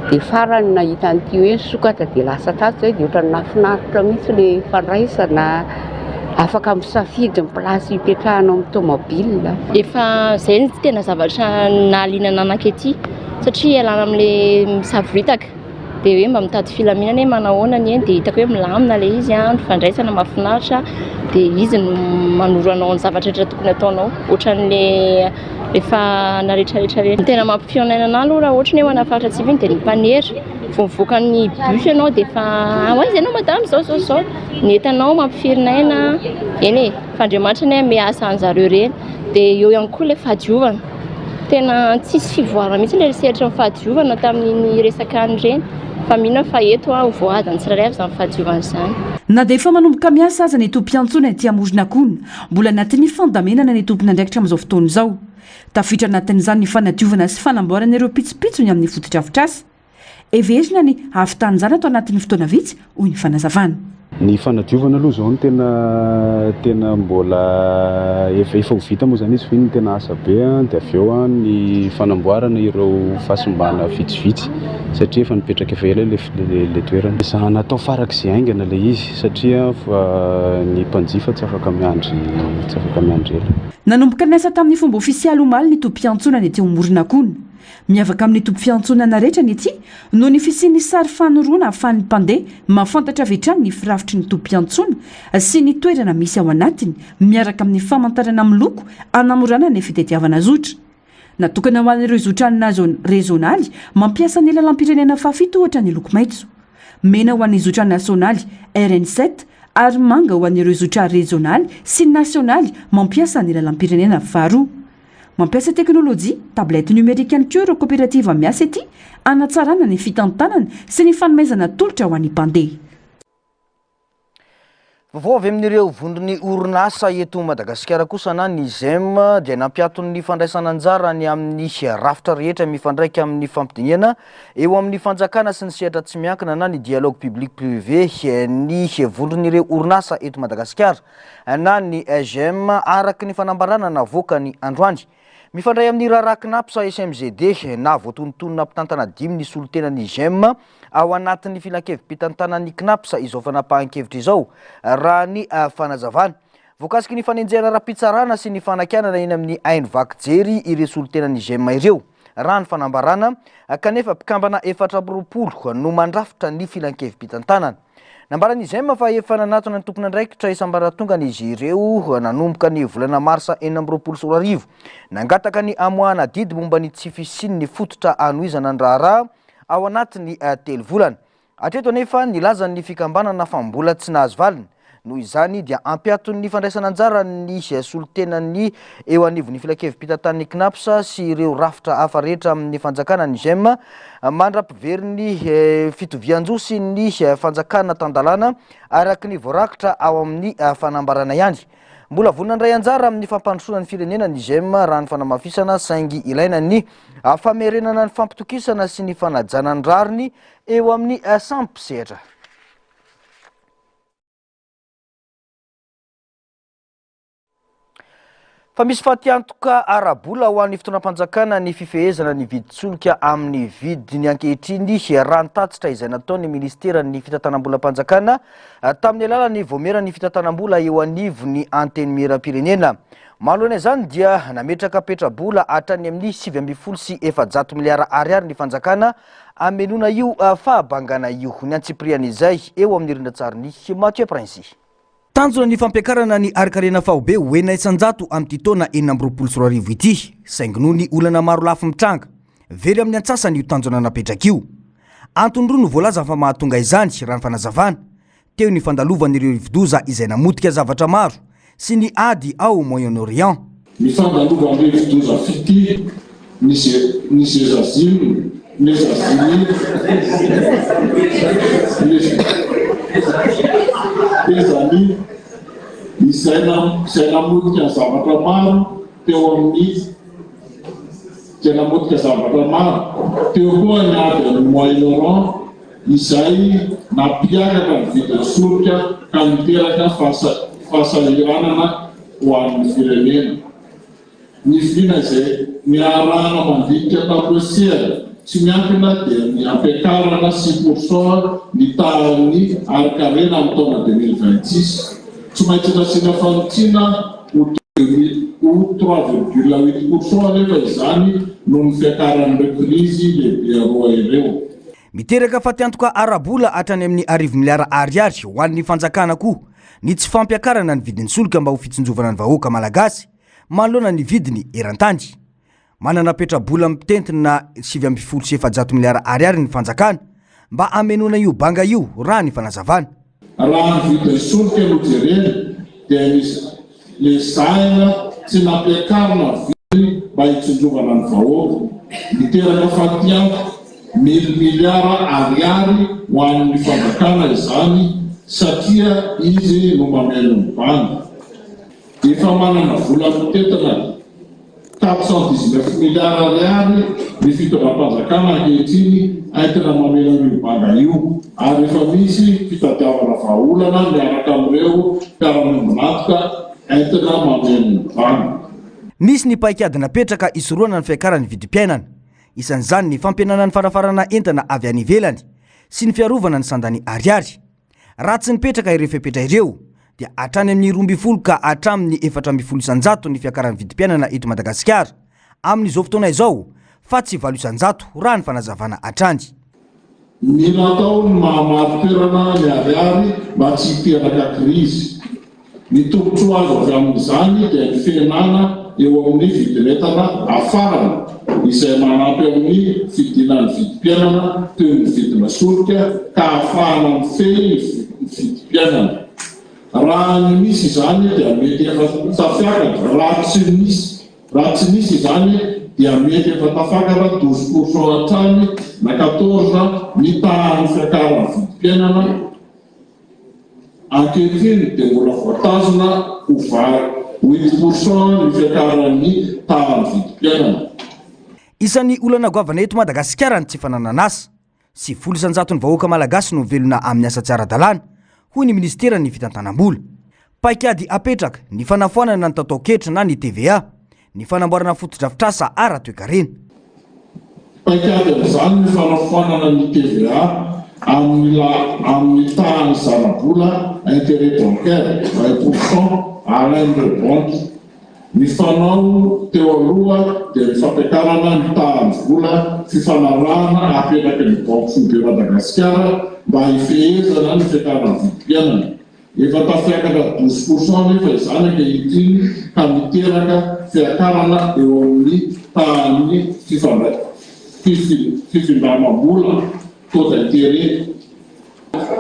dia farany nahita an'ity hoe nisokatra dia lasa tato zay dia ohatran'ny nahafinaritra mihitsy le fandraisana afaka misafidy ny place hipetrahana ao amin'ny tomobile. Efa zay no tena zavatra nahaliana anah aty satria ialana amin'le misavoritaka. Dia hoe mba mitady filaminana hoe manahoana ny eny dia hitako hoe milamina ilay izy an, ny fandraisana mahafinaritra dia izy no manoro anao ny zavatra rehetra tokony ataonao ohatran'ilay efa naretraretra ireny. Ny tena mampifiainana anahy aloha raha ohatra ny hoe ho ana faritra atsimo iny dia ny mpanera, vao mivoaka ny bus ianao dia efa ho aiza ianao madama izao izao izao, ny entanao mampiferinaina, eny e, fa Andriamanitra anie hanome asa an'zareo ireny, dia eo ihany koa ilay fahadiovana. Tena tsisy fivoarana mihitsy ilay sehatry ny fahadiovana tamin'iny resaka any ireny fa mino aho fa eto ho voahaja ny tsirairay avy izany fahadiovana izany. Na dia efa manomboka miasa aza ny tobim-piantsonana ety Amoronakona, mbola anatin'ny fandamenana ny tompon'andraikitra amin'izao fotoana izao. Tafiditra anatin'izany ny fanadiovana sy fanamboarana ireo pitsopitsony amin'ny fotodrafitrasa. Heverina ny hahavitan'izany ato anatin'ny fotoana vitsy, hoy ny fanazavana. Ny fanadiovana aloha izao no tena tena mbola efa efa ho vita moa izany izy fa iny no tena asa be an, dia avy eo an ny fanamboarana ireo fahasimbana vitsivitsy satria efa nipetraka efa ela ilay ilay toerana. Ezahana atao farak'izay haingana ilay izy satria ny mpanjifa tsy afaka miandry tsy afaka miandry ela. Nanomboka niasa tamin'ny fomba ofisialy omaly ny tobim-piantsonana ety Amoronakona. Miavaka amin'ny toby fiantsonana rehetra ny ety noho ny fisian'ny sary fanoroana ahafahan'ny mpandeha mahafantatra avy hatrany ny firafitry ny tobim-piantsona sy ny toerana misy ao anatiny miaraka amin'ny famantarana miloko hanamorana ny fitadiavana zotra. Natokana ho an'ireo zotra rezionaly mampiasa ny lalam-pirenena fahafito ohatra ny loko maitso. Mena ho an'ny zotra nasionaly RN sept ary manga ho an'ireo zotra rezionaly sy nasionaly mampiasa ny lalam-pirenena faharoa. Mampiasa teknolojia, tablette numérique ihany koa ireo koperativa miasa ety hanatsarana ny fitantanana sy ny fanomezana tolotra ho an'ny mpandeha. Vaovao avy amin'ireo vondron'ny orinasa eto Madagasikara kosa na ny GEM dia nampiato ny fandraisana anjara ny amin'ny rafitra rehetra mifandraika amin'ny fampidinihana eo amin'ny fanjakana sy ny sehatra tsy miankina na ny dialogue public privé ny vondron'ireo orinasa eto Madagasikara. na ny SGM, araka ny fanambarana navoakany androany. Mifandray amin'ny raharaha Cnaps SMGD, na voatonontonona mpitantana dimy ny solontenan'ny GEM ao anatin'ny filankevi-pitantanan'ny Cnaps izao fanapahan-kevitra izao, raha ny fanazavana. Voakasiky ny fanenjehana ara-pitsarana sy ny fanakianana eny amin'ny haino vaky jery ireo solontenan'ny GEM ireo, raha ny fanambarana, kanefa mpikambana 24 no mandrafitra ny filankevi-pitantanana. Nambaran'ny GEM fa efa nanatona ny tompon'andraikitra isam-baratongany izy ireo nanomboka ny volana marsa 2026. Nangataka ny hamoahana didy momba ny tsy fisian'ny fototra hanohizana ny raharaha ao anatin'ny telo volana. Hatreto anefa, nilaza ny fikambanana fa mbola tsy nahazo valiny. Noho izany dia ampiaton'ny fandraisana anjara ny solontenan'ny eo anivon'ny filankevi-pitantan'ny Cnaps sy ireo rafitra hafa rehetra amin'ny fanjakana ny Gem mandra-piverin'ny fitovian-jo sy ny fanjakana tan-dalàna araka ny voarakitra ao amin'ny fanambarana ihany. Mbola vonona handray anjara amin'ny fampandrosoana ny firenena ny Gem raha ny fanamafisana saingy ilaina ny famerenana ny fampitokisana sy ny fanajana ny rariny eo amin'ny samy mpisehatra. Fa misy fatiantoka ara-bola ho an'ny fitondram-panjakana ny fifehezana ny vidin-tsolika amin'ny vidiny ankehitriny raha ny tatitra izay nataon'ny minisiteran'ny fitantanam-bolam-panjakana tamin'ny alalan'ny vaomieran'ny fitantanam-bola eo anivon'ny antenimieram-pirenena. Manoloana izany dia nametraka petra-bola hatrany amin'ny 419 miliara ariary ny fanjakana Hamenoana io fahabangana io ny antsipiriany izay eo amin'ny rindran-tsarin'i Mathieu Princy. Tanjona ny fampiakarana ny harinkarena faobe ho 6% amin'ity taona 2026 ity, saingy noho ny olana maro lafy mitranga, very amin'ny antsasany io tanjona napetraka io. Antony roa no voalaza fa mahatonga izany, raha ny fanazavana. Teo ny fandalovan'ireo rivodoza izay namotika zavatra maro sy ny ady ao Moyen-Orient. Ny fandalovan'ny rivodoza Fitia, ny ny Zezazim, Nezazimi, Nezami, izay izay namotika zavatra maro teo amin'ny izay namotika zavatra maro. Teo koa ny ady any Moyen-Orient. izay nampiakatra ny vidin'ny solika ka niteraka fahasahiranana ho an'ny firenena. Ny vina izay niarahana mandinika tamin'ireo sehatra tsy miankina dia ny hampiakarana 6 pourcent ny tahan'ny harin-karena amin'ny taona 2026. Tsy maintsy nasiana fanitsiana ho ho 3,8 pourcent anefa izany noho ny fiakaran'ireo krizy lehibe roa ireo. Miteraka fatiantoka ara-bola hatrany amin'ny arivo miliara ariary ho an'ny fanjakana koa ny tsy fampiakarana ny vidin'ny solika mba ho fitsinjovana ny vahoaka malagasy manoloana ny vidiny eran-tany. Manana petra-bola mitentina 419 miliara ariary ny fanjakana mba hamenoana io banga io raha ny fanazavana. Raha ny vidin'ny solika no jerena dia nezahina tsy nampiakarina ny. Mba hitsinjovana ny vahoaka. Miteraka fatiantoka mily miliara ariary ho an'ny fanjakana izany satria izy no mameno ny banga. Efa manana vola mitentina 419 milliards ariary ny fitondram-panjakana ankehitriny entina mameno an'io banga io ary efa misy fitadiavana vahaolana miaraka amin'ireo mpiara-miombon'antoka entina mameno ny banga. Nisy ny paikady napetraka hisorohana ny fiakaran'ny vidim-piainana. Isan'izany ny fampihenana ny fanafarana entana avy any ivelany sy ny fiarovana ny sandan'ny ariary. Raha tsy nipetraka ireo fepetra ireo dia hatrany amin'ny 12 ka hatramin'ny 14% ny fiakaran'ny vidim-piainana eto Madagasikara amin'izao fotoana izao fa tsy 8% raha ny fanazavana hatrany. Mila atao ny maha-marin-toerana ny ariary mba tsy hiteraka krizy. Ny tombontsoa azo avy amin'izany dia ny fihenana eo amin'ny vidin'entana afarana, izay manampy amin'ny fidinan'ny vidim-piainana toy ny vidina solika ka ahafahana mifehy ny vidim-piainana. Raha ny misy izany dia mety efa tafiakatra, raha tsy misy raha tsy misy izany dia mety efa tafakatra 12 pourcent hatrany na 14 ny tahan'ny fiakaran'ny vidim-piainana. Ankehitriny dia mbola voatazona ho 8% ny fiakaran'ny tahan'ny vidim-piainana. Isan'ny olana goavana eto Madagasikara ny tsy fananan'asa. 90 isan-jaton'ny vahoaka malagasy no mivelona amin'ny asa tsy ara-dalàna, hoy ny minisiteran'ny fitantanam-bola. Paikady apetraka ny fanafoanana ny tataon-ketra na ny TVA, ny fanamboarana fotodrafitrasa ara-toekarena. Paikady amin'izany ny fanafoanana ny TVA amin'ny la amin'ny tahan'ny zanabola intérêt bancaire, 20 pour cent, alain'ireo banky. Ny fanao teo aloha dia ny fampiakarana ny tahan'ny vola fifanarahana apetraky ny Banky Foibe Madagasikara mba hifehezana ny fiakaran'ny vidim-piainana. Efa tafiakatra 12 pourcent anefa izany ankehitriny ka miteraka fiakarana eo amin'ny tahan'ny fifindramam-bola, taux d'intérêt.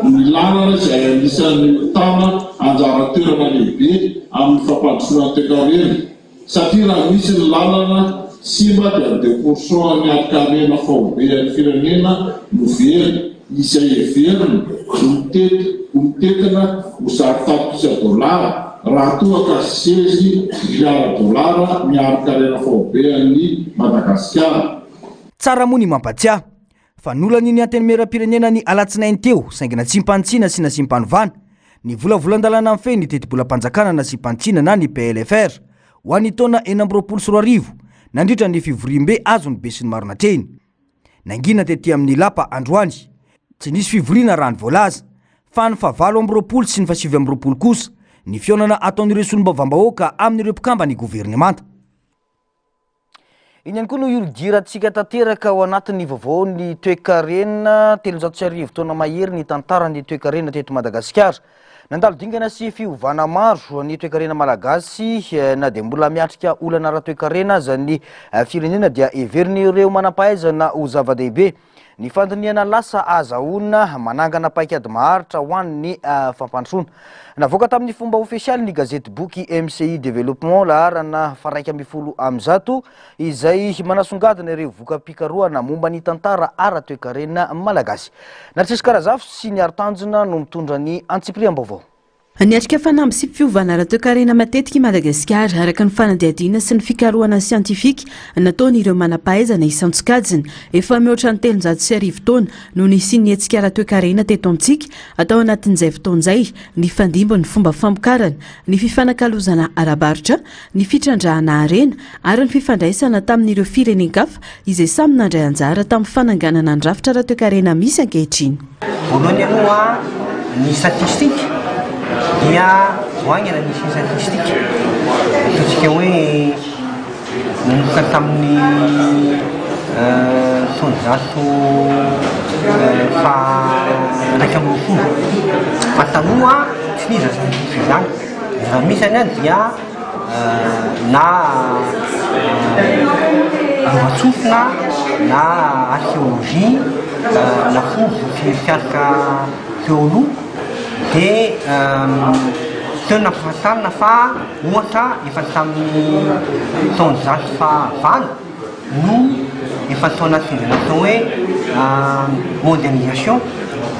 Ny lalana izay anisan'ny mitana anjara toerana lehibe amin'ny fampandrosoana ny toekarena satria raha misy ny lalana simba dia 2 pourcent ny harin-karena faobe an'ny firenena no very izay heverina ho mitety ho mitentina ho zary tapitrisa dolara raha toa ka 16 miliara dolara ny harin-karena faobe an'i Madagasikara. Tsara moa ny mampatsiahy fa nolanian'ny Antenimierampirenena ny alatsinainy teo saingy nasiam-panitsiana sy nasiam-panovana ny volavolan-dalàna mifehy ny tetibolam-panjakana nasiam-panitsiana na ny PLFR ho an'ny taona 2026 nandritra ny fivoriambe azon'ny besinimaro natrehiny. Nangina tety amin'ny lapa androany. Tsy nisy fivoriana raha ny voalaza fa ny fahavalo amby roapolo sy ny fahasivy amby roapolo kosa ny fihaonana ataon'ireo solombavambahoaka amin'ireo mpikamban'ny governemanta. Iny ihany koa no hiodirantsika tanteraka ao anatin'ny vaovaon'ny toekarena. 1300 taona mahery ny tantaran'ny toekarena teto Madagasikara. Nandalo dingana sy fiovana maro ny toekarena malagasy na dia mbola miatrika olana ara-toekarena aza ny firenena dia heverin'ireo manam-pahaizana ho zava-dehibe ny fandinihana lasa ahazahoana manangana paikady maharitra ho an'ny fampandrosoana. Navoaka tamin'ny fomba ofisialy ny gazety boky MCI Développement laharana faha-111 izay manasongadina ireo voka-pikarohana momba ny tantara ara-toekarena malagasy. Narcisque Razafy sy Niaro Tanjona no mitondra ny antsipiriam-baovao. Niatrika fanamby sy fiovana ara-toekarena matetika i Madagasikara, araka ny fanadihadiana sy ny fikarohana siantifika nataon'ireo manam-pahaizana isan-tsokajiny. Efa mihoatra ny 1300 taona no nisian'ny hetsika ara-toekarena teto amintsika. Tao anatin'izay fotoana izay, nifandimby ny fomba famokarana, ny fifanakalozana ara-barotra, ny fitrandrahana harena ary ny fifandraisana tamin'ireo firenen-kafa izay samy nandray anjara tamin'ny fananganana ny rafitra ara-toekarena misy ankehitriny. Voalohany aloha ny statistique dia vao haingana nisy ny statistique, ataontsika hoe nanomboka tamin'ny taonjato faha-21 fa taloha tsy nisy izany statistique izany, ny zava-misy zany dia na lovantsofina na archéologie na koa boky mikaroka teo aloha dia Teo no nampahafantarina fa ohatra efa tamin'ny taonjato fahavalo no efa tao anatin'izany atao hoe mondialisation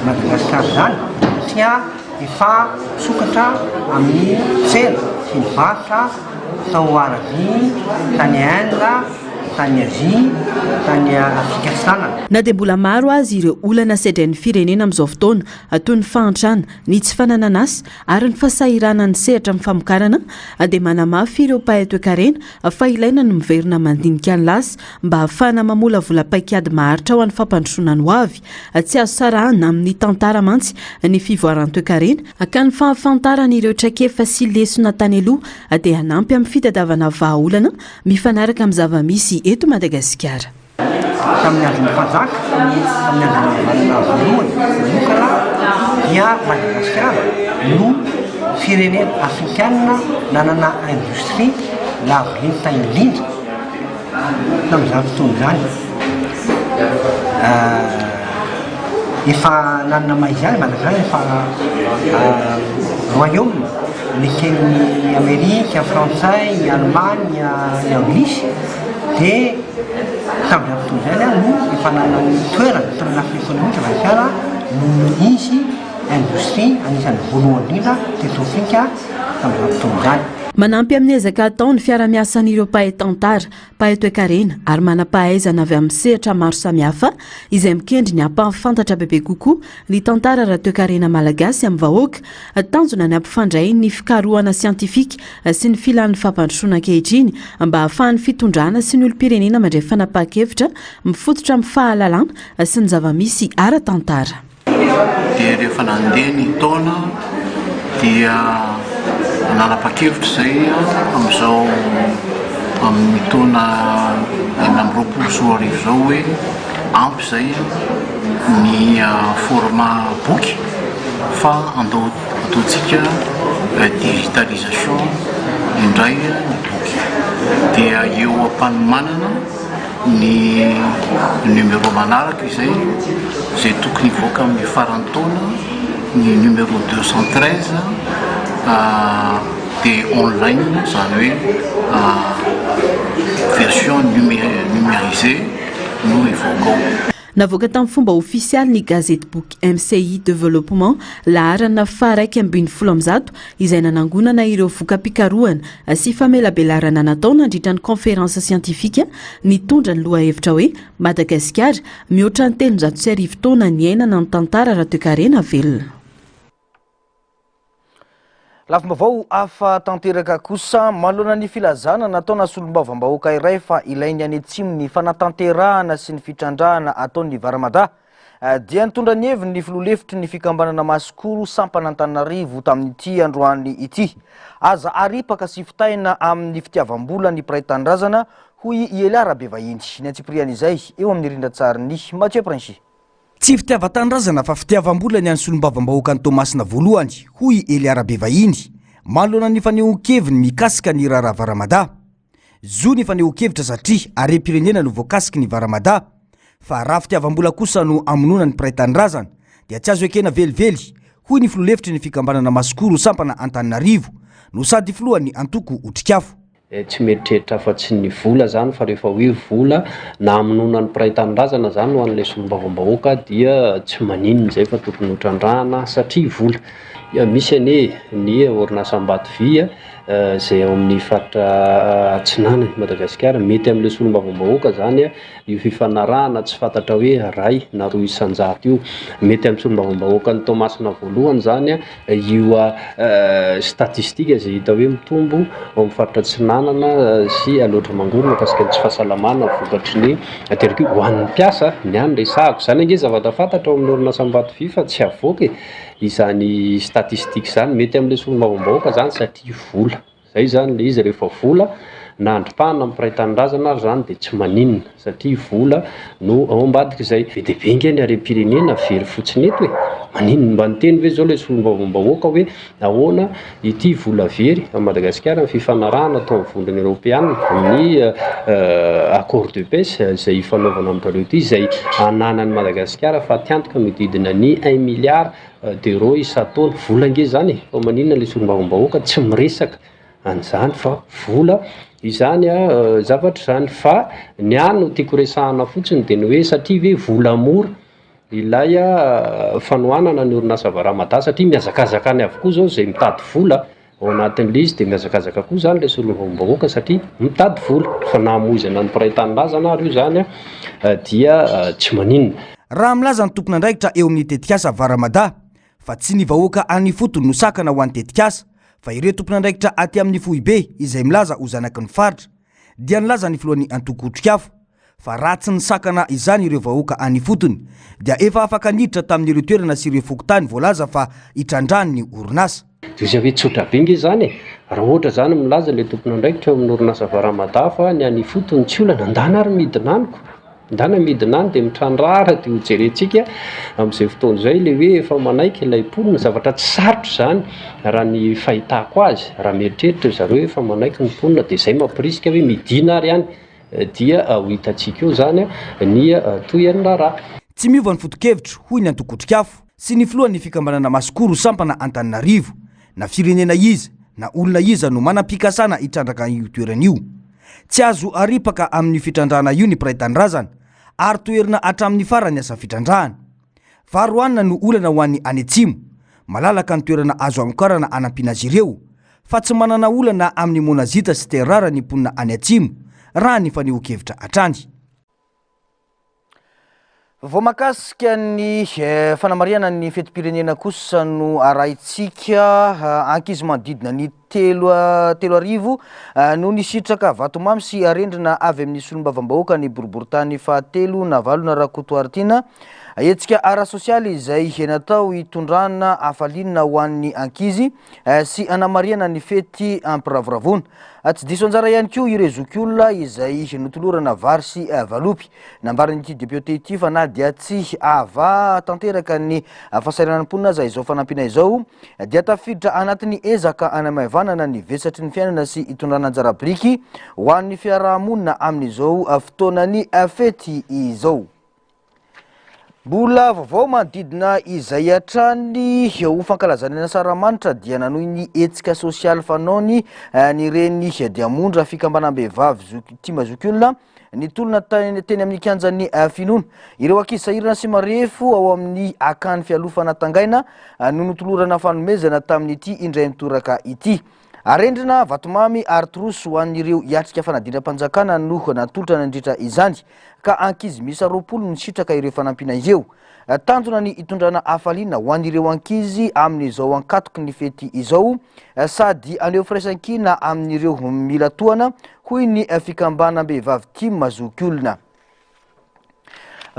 Madagascar izany satria efa misokatra amin'ny tsena sy ny varotra tao Arabie, tany Inde, tany Asie, tany Afrika Atsinanana. Na dia mbola maro aza ireo olana sedrain'ny firenena amin'izao fotoana, toy ny fahantrana, ny tsy fananan'asa ary ny fahasahiranan'ny sehatra amin'ny famokarana, dia manamafy ireo mpahay toekarena fa ilaina ny miverina mandinika ny lasa mba hahafahana mamolavola paikady maharitra ho an'ny fampandrosoana ny hoavy. Tsy azo sarahana amin'ny tantara mantsy ny fivoaran-toekarena, ka ny fahafantarana ireo traikefa sy lesona tany aloha dia hanampy amin'ny fitadiavana vahaolana mifanaraka amin'ny zava-misy eto Madagasikara. Tamin'ny andron'ny mpanjaka, tamin'ny andron'ny Ranavalona voalohany manokana dia Madagasikara no firenena afrikana nanana industrie lavo lenta indrindra tamin'izany fotoana izany. Efa nanana maha izy azy Madagasikara, efa royaume neken'ny Amerika, Frantsay, ny Allemagne, ny Anglisy dia tamin'izany fotoana izany no efa nanana ny toerany tamin'ny lafiny ekonomika Madagasikara noho izy indostria anisan'ny voalohany indrindra teto Afrika tamin'izany fotoana izany. Manampy amin'ny ezaka atao ny fiara-miasan'ireo mpahay tantara, mpahay toekarena ary manam-pahaizana avy amin'ny sehatra maro samihafa izay mikendry ny hampahafantatra bebe kokoa ny tantara ara-toekarena malagasy amin'ny vahoaka. Tanjona ny hampifandray ny fikarohana siantifika sy ny filan'ny fampandrosoana ankehitriny mba hahafahan'ny fitondrana sy ny olom-pirenena mandray fanapahan-kevitra mifototra amin'ny fahalalana sy ny zava-misy ara-tantara. Dia rehefa nandeha ny taona dia nanapa-kevitra izay amin'izao amin'ny taona 2026 izao hoe ampy izay ny format boky fa andao ataontsika digitalisation indray ny boky. Dia eo am-panomanana ny numéro manaraka izay, izay tokony hivoaka amin'ny faran'ny taona, ny numéro 213 dia online, izany hoe version numérisée no hivoaka ao. Navoaka tamin'ny fomba ofisialy ny gazetiboky MCI Développement laharana faha-111 izay nanangonana ireo voka-pikarohana sy famelabelarana natao nandritra ny kaonferansa siantifika nitondra ny lohahevitra hoe Madagasikara, mihoatra ny 1300 taona niainana ny tantara ara-toekarena velona. Lafim-baovao hafa tanteraka kosa, manoloana ny filazana nataona solombavambahoaka iray fa ilain'ny any atsimo ny fanatanterahana sy ny fitrandrahana ataon'ny Varamada, dia nitondra ny heviny ny filoha lefitry ny fikambanana Masikoro sampana Antananarivo tamin'ity androany ity. Aza aripaka sy fitahina amin'ny fitiavam-bola ny mpiray tanindrazana, hoy i Elia Rabevahiny. Ny antsipirian'izay eo amin'ny rindran-tsarin'i Mathieu Princi. Tsy fitiavan-tanindrazana fa fitiavam-bola ny an'ny solombavambahoakan'i Toamasina voalohany, hoy i Elia Rabevahiny, manoloana ny fanehoan-keviny mikasika ny raharaha Varamada. Zo ny fanehoan-kevitra satria harem-pirenena no voakasiky ny Varamada, fa raha fitiavam-bola kosa no hamonoana ny mpiray tanindrazana dia tsy azo ekena velively, hoy ny filoha lefitry ny fikambanana Masikoro sampana Antananarivo no sady filohan'ny antoko Otrikafo. Tsy mieritreritra afa-tsy ny vola zany fa rehefa hoe vola na hamonoana ny mpiray tanindrazana zany ho an'ilay solombavambahoaka dia tsy maninona izay fa tokony ho trandrahana satria vola. Misy anie ny orinasa Ambatovy izay ao amin'ny faritra atsinanan'i Madagasikara, mety amin'ilay solombavambahoaka zany io fifanarahana tsy fantatra hoe iray na roa isan-jato io. Mety amin'ny solombavambahoakan'i Toamasina voalohany zany io statistique izay hita hoe mitombo ao amin'ny faritra Atsinanana sy Alaotra Mangoro mahakasika ny tsy fahasalamana vokatry ny ateraka io. Ho an'ny mpiasa, ny ahy no resahako. Izany ange zavatra fantatra ao amin'ny orinasa Ambatovy fa tsy avoaka e, izany statistique izany. Mety amin'ilay solombavambahoaka izany satria vola. Zay zany le izy rehefa vola na andripahana ny mpiray tanindrazana ary zany de tsy maninona satria vola no ao ambadik'izay. Be dia be nge ny harem-pirenena very fotsiny eto e! Maninona mba niteny ve zao ilay solombavambahoaka hoe ahoana ity vola very amin'i Madagasikara ny fifanarahana atao amin'ny vondrona eoropeana amin'ny accord de paix izay ifanaovana amin-dRareo ity izay ananan'i Madagasikara fatiantoka mihodidina ny un milliard d'euros isan-taona. Vola ange izany e! Fa maninona ilay solombavambahoaka tsy miresaka an'izany fa vola izany zavatra izany. Fa ny ahy no tiako resahana fotsiny dia ny hoe satria ve vola mora ilay fanohanana ny orinasa Varamada satria mihazakazaka any avokoa izao izay mitady vola ao anatin'ilay izy dia mihazakazaka koa izany ilay solombavambahoaka satria mitady vola fa na hamoizana ny mpiray tanindrazana ary io izany dia tsy maninona. Raha milaza ny tompon'andraikitra eo amin'ny tetikasa Varamada fa tsy ny vahoaka any ifotony no sakana ho an'ny tetikasa fa ireo tompon'andraikitra aty amin'ny foibe izay milaza ho zanaky ny faritra dia nilaza ny filohan'ny antoko Otrikafo fa raha tsy nisakana izany ireo vahoaka any ifotony dia efa afaka niditra tamin'ireo toerana sy ireo fokontany voalaza fa hitrandrahan'ny orinasa. Dia izy hoe tsotra be nge izany e! Raha ohatra izany milaza ilay tompon'andraikitra eo amin'ny orinasa Varamada fa ny any ifotony tsy olana, ndana ary midina any ko! Ndana midina any dia mitrandrahara dia ho jerentsika amin'izay fotoana izay ilay hoe efa manaiky ilay mponina, zavatra tsy sarotra izany raha ny fahitako azy, raha mieritreritra ry zareo hoe efa manaiky ny mponina dia izay mampirisika hoe midina ary any. Dia ho hitantsika eo izany ny tohin'ny raharaha. Tsy miova ny foto-kevitro, hoy ny antoko Otrikafo sy ny filohan'ny fikambanana Masikoro sampana Antananarivo, na firenena iza na olona iza no manam-pikasana hitrandraka io toerana io. Tsy azo aripaka amin'io fitrandrahana io ny mpiray tanindrazana ary toherina hatramin'ny farany asa fitrandrahana. Vary hohanina no olana ho an'ny any atsimo. Malalaka ny toerana azo hamokarana hanampiana azy ireo, fa tsy manana olana amin'ny monazita sy terre rare ny mponina any atsimo, raha ny fanehoan-kevitra hatrany. Vao mahakasika ny fanamarihana ny fetim-pirenena kosa no arahintsika. Ankizy manodidina ny telo 3000 no nisitraka vatomamy sy arendrina avy amin'ny solombavambahoaka ny boriborintany fahatelo Navalona Rakotoaritiana. Hetsika ara-sosialy izay natao hitondrana hafaliana ho an'ny ankizy sy hanamarihana ny fety ampiravoravoana. Tsy diso anjara ihany koa ireo zokiolona izay notolorana vary sy valopy. Nambaran'ity depiote ity fa na dia tsy hahavaha tanteraka ny fahasahiranan'ny mponina aza izao fanampiana izao dia tafiditra anatin'ny ezaka hanamaivanana ny vesatry ny fiainana sy hitondrana anjara biriky ho an'ny fiarahamonina amin'izao fotoanan'ny fety izao. Mbola vaovao manodidina izay hatrany ho fankalazana ny Asaramanitra dia nanohy ny hetsika sosialy fanaony ny reny Diamondra fikambanam-behivavy zoky tima zokiolona Nitolona teny amin'ny kianjan'ny Finoana. Ireo ankizy sahirana sy marefo ao amin'ny akany fialofana Tangaina no notolorana fanomezana tamin'ity indray mitoraka ity. Arendrina, vatomamy ary trousse ho an'ireo hiatrika fanadinam-panjakana no natolotra nandritra izany ka ankizy miisa 20 no nisitraka ireo fanampiana ireo. Tanjona ny hitondrana hafaliana ho an'ireo ankizy amin'izao ankatoky ny fety izao sady haneho firaisankina amin'ireo mila tohana, hoy ny fikambanam-behivavy tim zokiolona.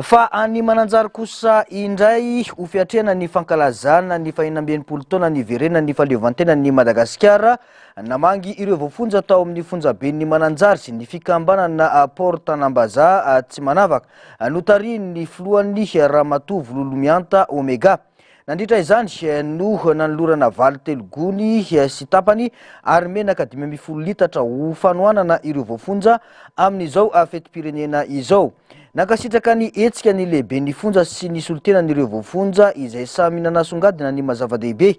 Fa any Mananjary kosa indray, ho fiatrehana ny fankalazana ny fahenina amby enimpolo taona niverenan'ny fahaleovantenan'i Madagasikara, namangy ireo voafonja tao amin'ny fonjaben'i Mananjary sy ny fikambanana Port Tanambazaha tsy manavaka. Notarihin'ny filohany Ramatoa Vololomihanta Omega. Nandritra izany no nanolorana vary telo gony sy tapany ary menaka 15 litatra ho fanohanana ireo voafonja amin'izao fetim-pirenena izao. Nankasitraka ny hetsika ny lehiben'ny fonja sy ny solontenan'ireo voafonja izay samy nanasongadina ny maha zava-dehibe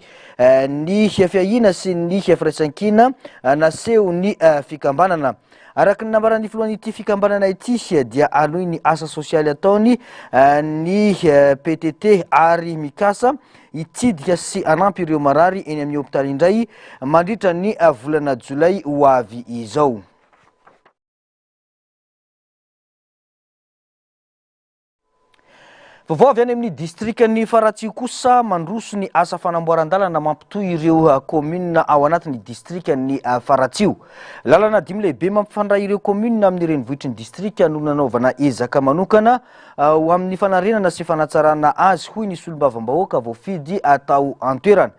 ny fiahiana sy ny firaisankina nasehon'ny fikambanana. Araka ny nambaran'ny filohan'ity fikambanana ity dia hanohy ny asa sosialy ataony ny PTT ary mikasa hitsidika sy hanampy ireo marary eny amin'ny hopitaly indray mandritra ny volana jolay ho avy izao. Vaovao avy any amin'ny distrikan'i Faratsiho kosa, mandroso ny asa fanamboaran-dalana mampitohy ireo kaominina ao anatin'ny distrikan'i Faratsiho. Lalana dimy lehibe mampifandray ireo kaominina amin'ny renivohitry ny distrika no nanaovana ezaka manokana ho amin'ny fanarenana sy fanatsarana azy, hoy ny solombavambahoaka voafidy tao an-toerana.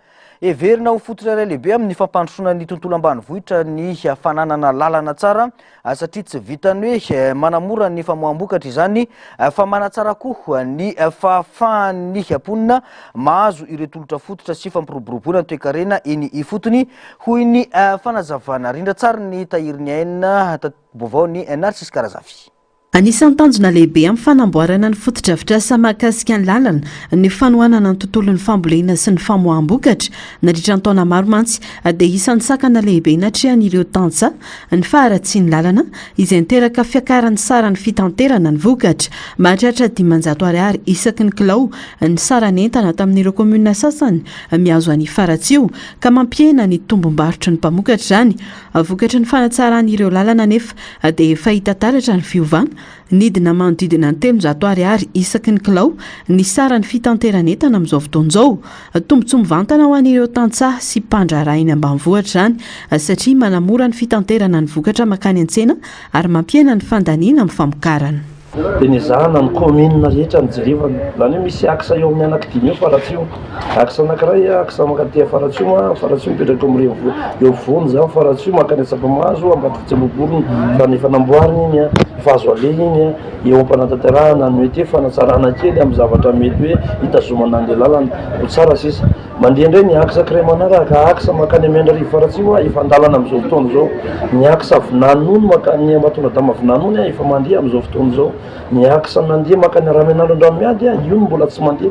Heverina ho fototra iray lehibe amin'ny fampandrosoana ny tontolo ambanivohitra ny fananana lalana tsara satria tsy vitan'ny hoe manamora ny famoaham-bokatra izany fa manatsara koa ny fahafahan'ny mponina mahazo ireo tolotra fototra sy fampiroboroboana ny toekarena eny ifotony, hoy ny fanazavana. Rindran-tsarin'ny Tahirin'ny Aina, tati-baovaon'i Narcisque Razafy. Anisan'ny tanjona lehibe amin'ny fanamboarana ny fotodrafitrasa mahakasika ny lalana ny fanohanana ny tontolon'ny fambolena sy ny famoaham-bokatra. Nandritra ny taona maro mantsy dia isan'ny sakana lehibe natrehan'ireo tantsaha ny faharatsian'ny lalana izay niteraka fiakaran'ny saran'ny fitanterana ny vokatra. Mahatratra 500 ariary isaky ny kilao ny saran'entana tamin'ireo kaominina sasany mihazo an'i Faratsiho ka mampihena ny tombom-barotry ny mpamokatra izany. Vokatry ny fanatsarana ireo lalana anefa dia efa hita taratra ny fiovana, nidina manodidina ny 300 ariary isaky ny kilao ny saran'ny fitanteran'entana amin'izao fotoana izao. Tombontsoa mivantana ho an'ireo tantsaha sy mpandraharaha eny ambanivohitra izany satria manamora ny fitanterana ny vokatra mankany an-tsena ary mampihena ny fandaniana amin'ny famokarana. Dia nezahana ny commune rehetra nijerevana, izany hoe misy axe eo amin'ny anaky dimy eo Faratsiho, axe anakiray axe mankaty Faratsiho, Faratsiho mipetraka eo amin'ny renivohitra, eo afovoany izany Faratsiho mankany Antsapamahazo, Ambatofotsy Ambohiborona, fa efa namboarina iny an, efa azo aleha iny an, eo am-panatanterahana ny mety hoe fanatsarana kely amin'ny zavatra mety hoe hitazomana an'ilay lalana ho tsara sisa. Mandeha indray ny axe kiray manaraka, axe mankany Miandrarivo Faratsiho efa an-dalana amin'izao fotoana izao. Ny axe Vinanony mankany Ambatondradama Vinanony efa mandeha amin'izao fotoana izao. Ny axe mandeha mankany Ramianandro Andranomiady io no mbola tsy mandeha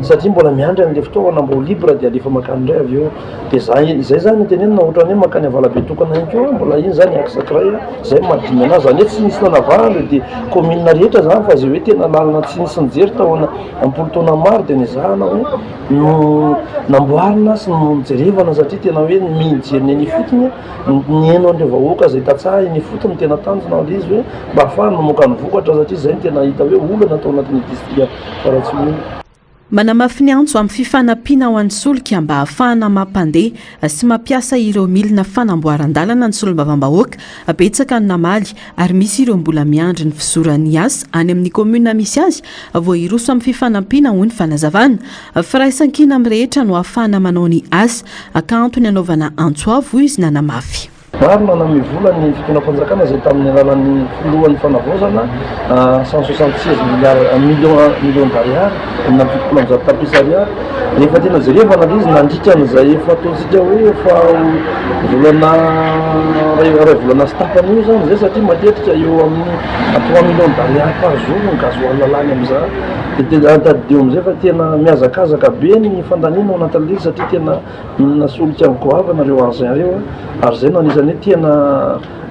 satria mbola miandry an'ilay fitaovana mba ho libre dia alefa mankany indray avy eo. Dia zay, izay zany no tenenina ohatran'ny hoe mankany Avalabetokana ihany koa mbola iny zany axe kiray izay no mahadimy anazy. Izany hoe tsy nisy nanavahana ireo dia commune rehetra izany fa izay hoe tena lalana tsy nisy nijery tao am-polo taona maro dia nezahana hoe no namboarina sy no nojerevana satria tena hoe ny mijery ny eny ifotony, ny heno an'ireo vahoaka izay tantsaha eny ifotony no tena tanjona amin'ilay izy hoe mba ahafahany mamoaka ny vokatra satria izay no tena hita hoe olana tao anatin'io distrika Faratsiho io. Manamafy ny antso amin'ny fifanampiana ho an'ny solika mba hahafahana mampandeha sy mampiasa ireo milina fanamboaran-dalana ny solombavambahoaka. Betsaka ny namaly ary misy ireo mbola miandry ny fizoran'ny asa any amin'ny kaominina misy azy vao hiroso amin'ny fifanampiana hoy ny fanazavana. Firaisankina amin'ny rehetra no ahafahana manao ny asa ka antony anaovana antso avo hoy izy nanamafy. Maro nanome vola ny fitondram-panjakana izay tamin'ny alalan'ny filohan'ny fanavaozana 176 milliards millions millions d'ariary, 176 tapitrisa ariary. Rehefa tena jerevana ilay izy nandritra an'izay efa ataontsika hoe efa ho volana iray volana sy tapany eo izany izay satria matetika eo amin'ny trois millions d'ariary par jour ny gasoil lany amin'izany. Dia tena tadidio amin'izay fa tena mihazakazaka be ny fandaniana ao anatin'ilay izy satria tena mihinana solika goavana ireo engins ireo ary izay no anisan'ny hoe tena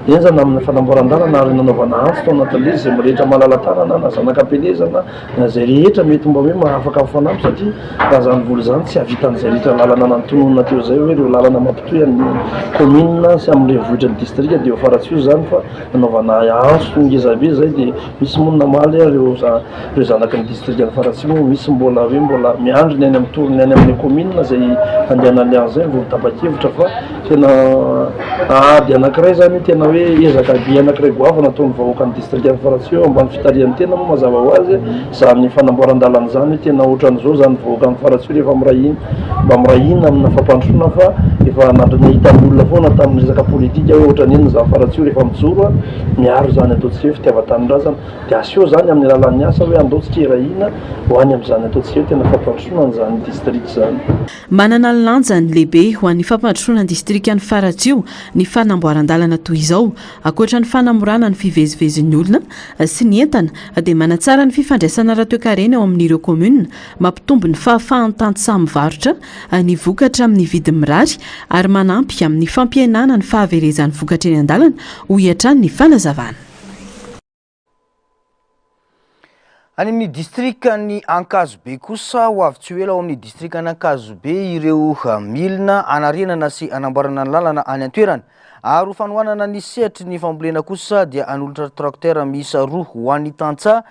henjana amin'ny fanamboaran-dalana ary nanaovana antso tao anatin'ilay izy izay rehetra malala-tanana na zanak'ampielezana na izay rehetra mety mba hoe mahafaka mifanampy satria raha izany vola izany tsy hahavita an'izay rehetra lalana nantononina teo izay hoe ireo lalana mampitohy an'ny commune sy amin'ny renivohitry ny distrika dia eo Faratsiho izany fa nanaovana antso ngeza be izay dia misy moa ny namaly ireo ireo zanaky ny distrikan'i Faratsiho moa misy mbola hoe mbola miandry ny any amin'ny tour ny any amin'ny commune izay handehanany any izay vao tapa-kevitra fa tena ady anankiray izany io tena hoe ezaka be anankiray goavana ataon'ny vahoakan'ny distrikan'i Faratsiho eo ambany fitarihan'ny tena moa mazava ho azy izany fanamboaran-dalana izany hoe tena ohatran'izao izany vahoakan'i Faratsiho rehefa miray hina mba miray hina amina fampandrosoana fa efa nahita ny olona foana tamin'ny resaka politika hoe ohatran'ny inona izany Faratsiho rehefa mijoro miaro izany ataontsika hoe fitiavan-tanindrazana Dia aseho izany amin'ny alalan'ny asa hoe andao tsika hiray hina ho any amin'izany ataontsika hoe tena fampandrosoana an'izany distrika izany. Manana ny lanjany lehibe ho an'ny fampandrosoana ny distrikan'i Faratsiho ny fanamboaran-dalana toy izao. Ankoatra ny fanamorana ny fivezivezin'ny olona sy ny entana dia manatsara ny fifandraisana ara-toekarena eo amin'ireo kaominina, mampitombo ny fahafahan'ny tantsaha mivarotra ny vokatra amin'ny vidiny mirary ary manampy amin'ny fampihenana ny fahaverezan'ny vokatra eny an-dalana, hoy hatrany ny fanazavana. Any amin'ny distrikan'i Ankazobe kosa, ho avy tsy ho ela ao amin'ny distrikan'Ankazobe ireo milina hanarenana sy hanamboarana ny lalana any an-toerana. Ary ho fanohanana ny sehatry ny fambolena kosa dia hanolotra tracteur miisa roa ho an'ny tantsaha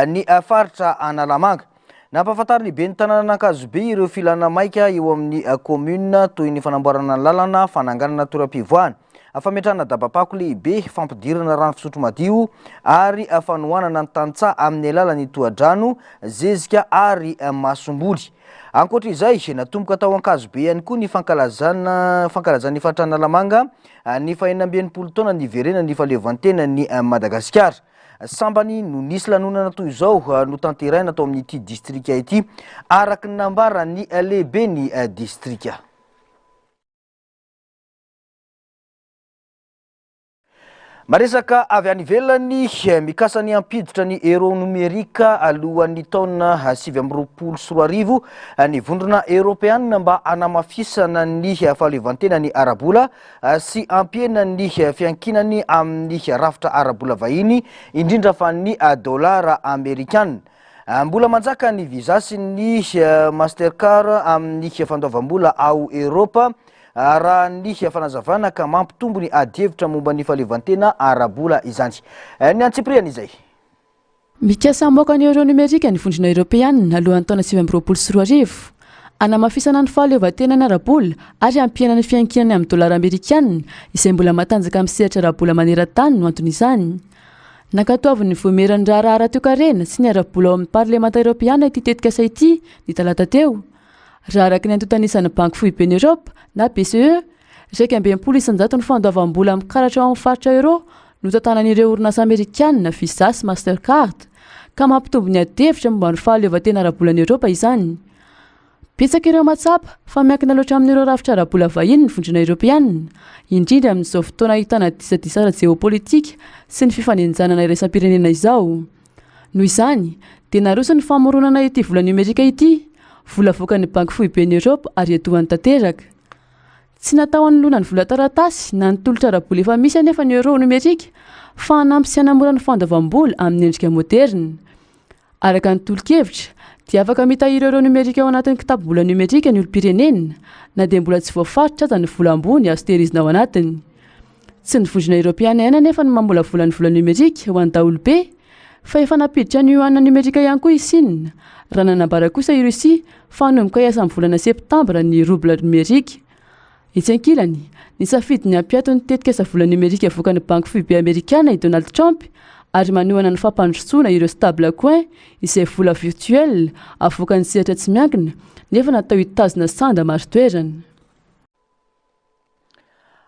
ny faritra Analamanga. Nampahafantarin'ny ben'ny tanànan'Ankazobe ireo filana maika eo amin'ny commune toy ny fanamboarana ny lalana, fananganana toeram-pivoahana. fametrahana dabam-pako lehibe, fampidirana rano fisotro madio ary fanohanana ny tantsaha amin'ny alalan'ny tohadrano, zezika ary masomboly. Ankoatra izay, natomboka tao Ankazobe ihany koa ny fankalazana fankalazan'ny faritra Analamanga ny faha-66 taona niverenan'ny fahaleovantenan'i Madagasikara. Sambany no nisy lanonana toy izao notanterahina tao amin'ity distrika ity, araka ny nambaran'ny lehiben'ny distrika. Maresaka avy any ivelany, mikasa ny hampiditra ny euro numérique alohan'ny taona 2029 ny vondrona eoropeanina mba hanamafisana ny fahaleovantenany ara-bola sy hampihena ny fiankinany amin'ny rafitra ara-bola vahiny, indrindra fa ny dolara amerikana. Mbola manjaka ny Visa sy ny Mastercard amin'ny fandoavam-bola ao Eoropa. Raha ny fanazavana ka mampitombo ny adihevitra momba ny fahaleovantena ara-bola izany. Ny antsipiriany izay. Mikasa hamoaka ny euro nomerika ny Vondrona Eoropeanina alohan'ny taona 2029. Hanamafisana ny fahaleovantenany ara-bola ary hampihena ny fiankinany amin'ny dolara amerikanina izay mbola matanjaka amin'ny sehatra ara-bola maneran-tany no anton'izany. Nankatoavin'ny Vaomieran'ny Raharaha ara-toekarena sy ny ara-bola ao amin'ny Parlemanta Eoropeana ity tetikasa ity ny talata teo. Raha araka ny antontan'isan'ny Banky Foiben'i Eoropa, na BCE, 61% ny fandoavam-bola amin'ny karatra ao amin'ny faritra Euro no tantanan'ireo orinasa amerikanina Visa sy Mastercard, ka mampitombo ny adihevitra momba ny fahaleovantena ara-bolan'i Eoropa izany. Betsaka ireo mahatsapa fa miankina loatra amin'ireo rafitra ara-bola vahiny ny Vondrona Eoropeanina, indrindra amin'izao fotoana ahitana disadisa ara-jeopolitika sy ny fifanenjanana iraisam-pirenena izao. Noho izany, dia naroso ny famoronana ity vola nomerika ity, vola avoakan'ny Banky Foiben'i Eoropa ary etohany tanteraka. Tsy natao hanoloana ny vola taratasy na ny tolotra ara-bola efa misy anefa ny euro nomerika fa hanampy sy hanamora ny fandoavam-bola amin'ny endrika moderina. Araka ny tolo-kevitra, dia afaka mitahiry euro nomerika ao anatin'ny kitapom-bola nomerika ny olom-pirenena, na dia mbola tsy voafaritra aza ny vola ambony azo tehirizina ao anatiny. Tsy ny Vondrona Eoropeana ihany anefa no mamolavola ny vola nomerika ho an'ny daholobe, fa efa nampiditra ny yuan nomerika ihany koa i Sina, raha nanambara kosa i Russie fa hanomboka hiasa amin'ny volana septambra ny rouble nomerika. Etsy ankilany, nisafidy ny hampiato ny tetikasa vola nomerika avoakan'ny Banky Foibe Amerikana i Donald Trump ary manohana ny fampandrosoana ireo stablecoin, izay vola virtuel avoakan'ny sehatra tsy miankina nefa natao hitazona sanda marin-toerana.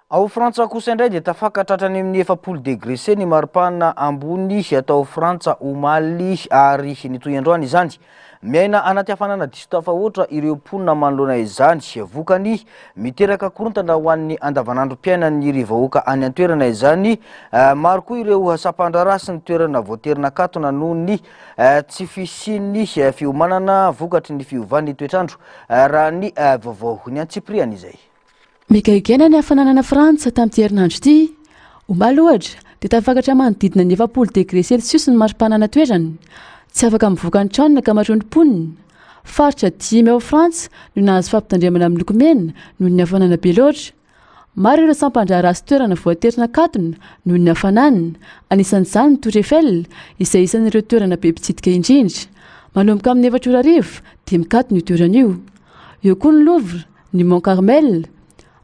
Ao Frantsa kosa indray dia tafakatra hatrany amin'ny 40 degré C ny maripana ambony tao Frantsa omaly ary nitohy androany izany. Miaina anaty hafanana diso tafahoatra ireo mponina manoloana izany. Vokany, miteraka korontana ho an'ny andavanandrom-piainan'ny vahoaka any an-toerana izany. Maro koa ireo sampan-draharaha sy ny toerana voatery nakatona noho ny tsy fisian'ny fiomanana vokatry ny fiovan'ny toetr'andro, raha ny vaovao. Ny antsipiriany izay. Migaingaina ny hafanana any Frantsa tamin'ity herinandro ity. Omaly ohatra, dia tafakatra manodidina ny 40 degre celsius ny mari-panana toerana. Tsy afaka mivoaka ny trano ny ankamaroan'ny mponina. Faritra dimy ao Frantsa no nahazo fampitandremana miloko mena noho ny hafanana be loatra. Maro ireo sampan-draharaha sy toerana voatery nakatona noho ny hafanana, anisan'izany ny Tour Eiffel, izay isan'ireo toerana be mpitsidika indrindra. Manomboka amin'ny efatra ora hariva dia mikatona io toerana io. Eo koa ny Louvre, ny Mont Carmel.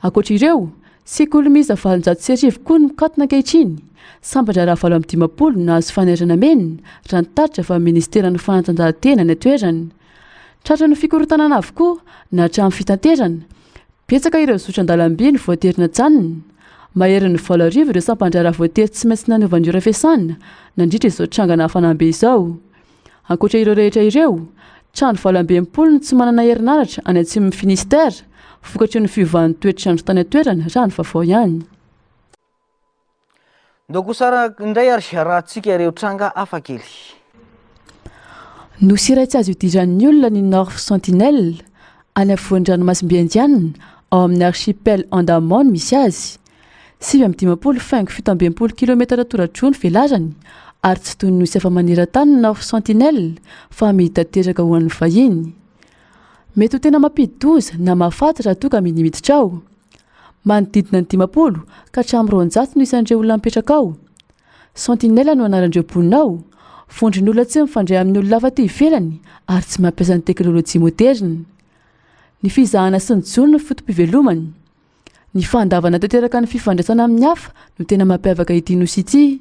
Ankoatra ireo, sekoly miisa 1800 koa no mikatona ankehitriny. Sampan-draharaha 58 no nahazo fanairana mena, raha ny tatitra avy amin'ny ministeran'ny fanatanjahantena any an-toerana. Tratran'ny fikorontanana avokoa na hatramin'ny fitaterana. Betsaka ireo zotra an-dalamby no voatery najanona. Maherin'ny 8000 ireo sampan-draharaha voatery tsy maintsy nanova ny ora fiasana nandritra izao trangana hafanam-be izao. Ankoatra ireo rehetra ireo, trano 68 no tsy manana herinaratra any atsimon'i Finistère, vokatry ny fiovan'ny toetr'andro tany an-toerana, raha ny vaovao ihany. Ndao kosa indray ary arahantsika ireo tranga hafakely. Nosy iray tsy azo idiran'ny olona ny North Sentinel, any afovoan'ny ranomasimbe Indiana, ao amin'ny archipel Andaman no misy azy. 59 faingo 67 kilometatra tora-droa ny velarany, ary tsy toy ny nosy hafa maneran-tany ny North Sentinel fa amidy tanteraka ho an'ny vahiny. Mety ho tena mampidi-doza na mahafaty raha toa ka minia miditra ao. Manodidina ny 50 ka hatramin'ny 200 no isan'ireo olona mipetraka ao. Sentinel no anaran'ireo mponina ao, vondron'olona tsy mifandray amin'ny olona hafa aty ivelany ary tsy mampiasa ny teknolojia moderina. Ny fizahana sy ny jono no foto-pivelomany. Ny fandavana tanteraka ny fifandraisana amin'ny hafa no tena mampiavaka ity nosy ity.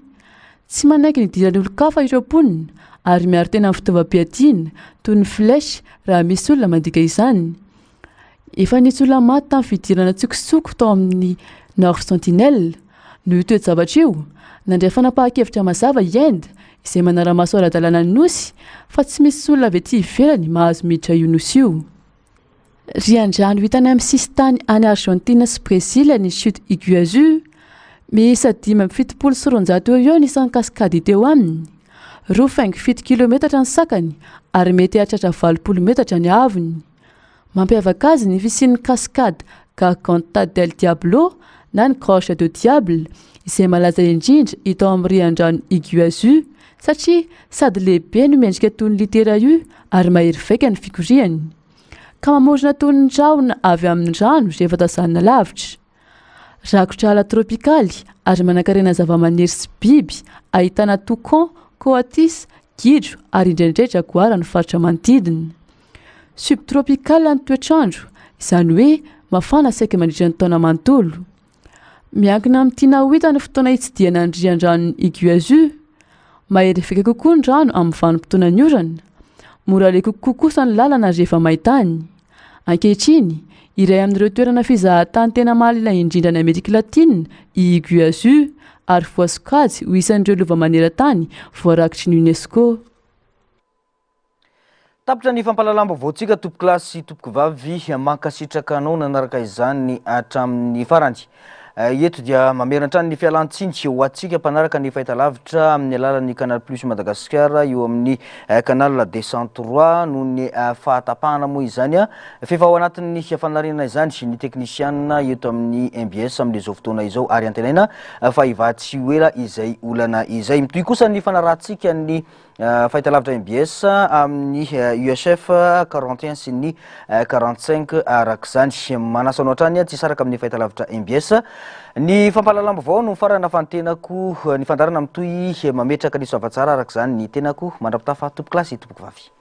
Tsy manaiky ny hidiran'ny olon-kafa ireo mponina ary miaro tena amin'ny fitaovam-piadiana toy ny flèche raha misy olona mandika izany. Efa nisy olona maty tamin'ny fidirana an-tsokosoko tao amin'ny North Sentinel. Noho io toe-javatra io, nandray fanapahan-kevitra mazava i Inde, izay manara-maso ara-dalàna ny nosy, fa tsy misy olona avy aty ivelany mahazo miditra io nosy io. Riandrano hita any amin'ny sisin-tany any Argentine sy Brezila ny Chute Iguazu. Miisa 275 eo ho eo ny isan'ny kaskady hita eo aminy. 2,7 kilometatra ny sakany ary mety hahatratra 80 metatra ny haavony. Mampiavaka azy ny fisian'ny kaskady Garganta del Diablo na ny Gorge de Diable izay malaza indrindra hita ao amin'ny riandrano Iguazu satria sady lehibe no miendrika toy ny litera U ary mahery vaika ny fikoriany, ka mamorona toy ny rahona avy amin'ny rano rehefa tazanina lavitra. Rakotra ala tropikaly ary manankarena zavamaniry sy biby ahitana toucan, coatis, gidro ary indraindray jaguar ny faritra manodidina. Subtropical ny toetr'andro, izany hoe mafana saika mandritra ny taona manontolo. Miankina amin'ny tiana ho hita ny fotoana hitsidihana ny rian-dranon'i Iguazu. Mahery vaika kokoa ny rano amin'ny vanim-potoanan'ny orana. Mora aleha kokoa kosa ny lalana rehefa main-tany. Ankehitriny, iray amin'ireo toerana fizahantany tena mahaliana indrindra any Amerika Latina i Iguazu, ary voasokajy ho isan'ireo lova maneran-tany voarakitry ny UNESCO. Tapitra ny fampahalalam-baovaontsika tompokolahy sy tompokovavy, mankasitraka anao nanaraka izany hatramin'ny farany. Eto dia mamerina hatrany ny fialan-tsiny ho antsika mpanaraka ny fahitalavitra amin'ny alalan'ny Canal Plus Madagascar eo amin'ny Canal 203 noho ny fahatapahana moa izany f'efa ao anatin'ny fanarenana izany ny teknisianina eto amin'ny mbs amin'izao fotoana izao ary antenaina fa hivaha tsy ho ela izay olana izay. Mitohy kosa ny fanarahantsika ny Fahitalavitra mbs amin'ny UHF 41 sy ny 45 arak'izany. Manasa anao hatrany tsy hisaraka amin'ny fahitalavitra mbs. Ny fampahalalam-baovao no mifarana fa ny tenako, ny fandaharana mitohy mametraka ny soavatsara arak'izany ny tenako. Mandra-pitafa tompokolahy sy tompokovavy.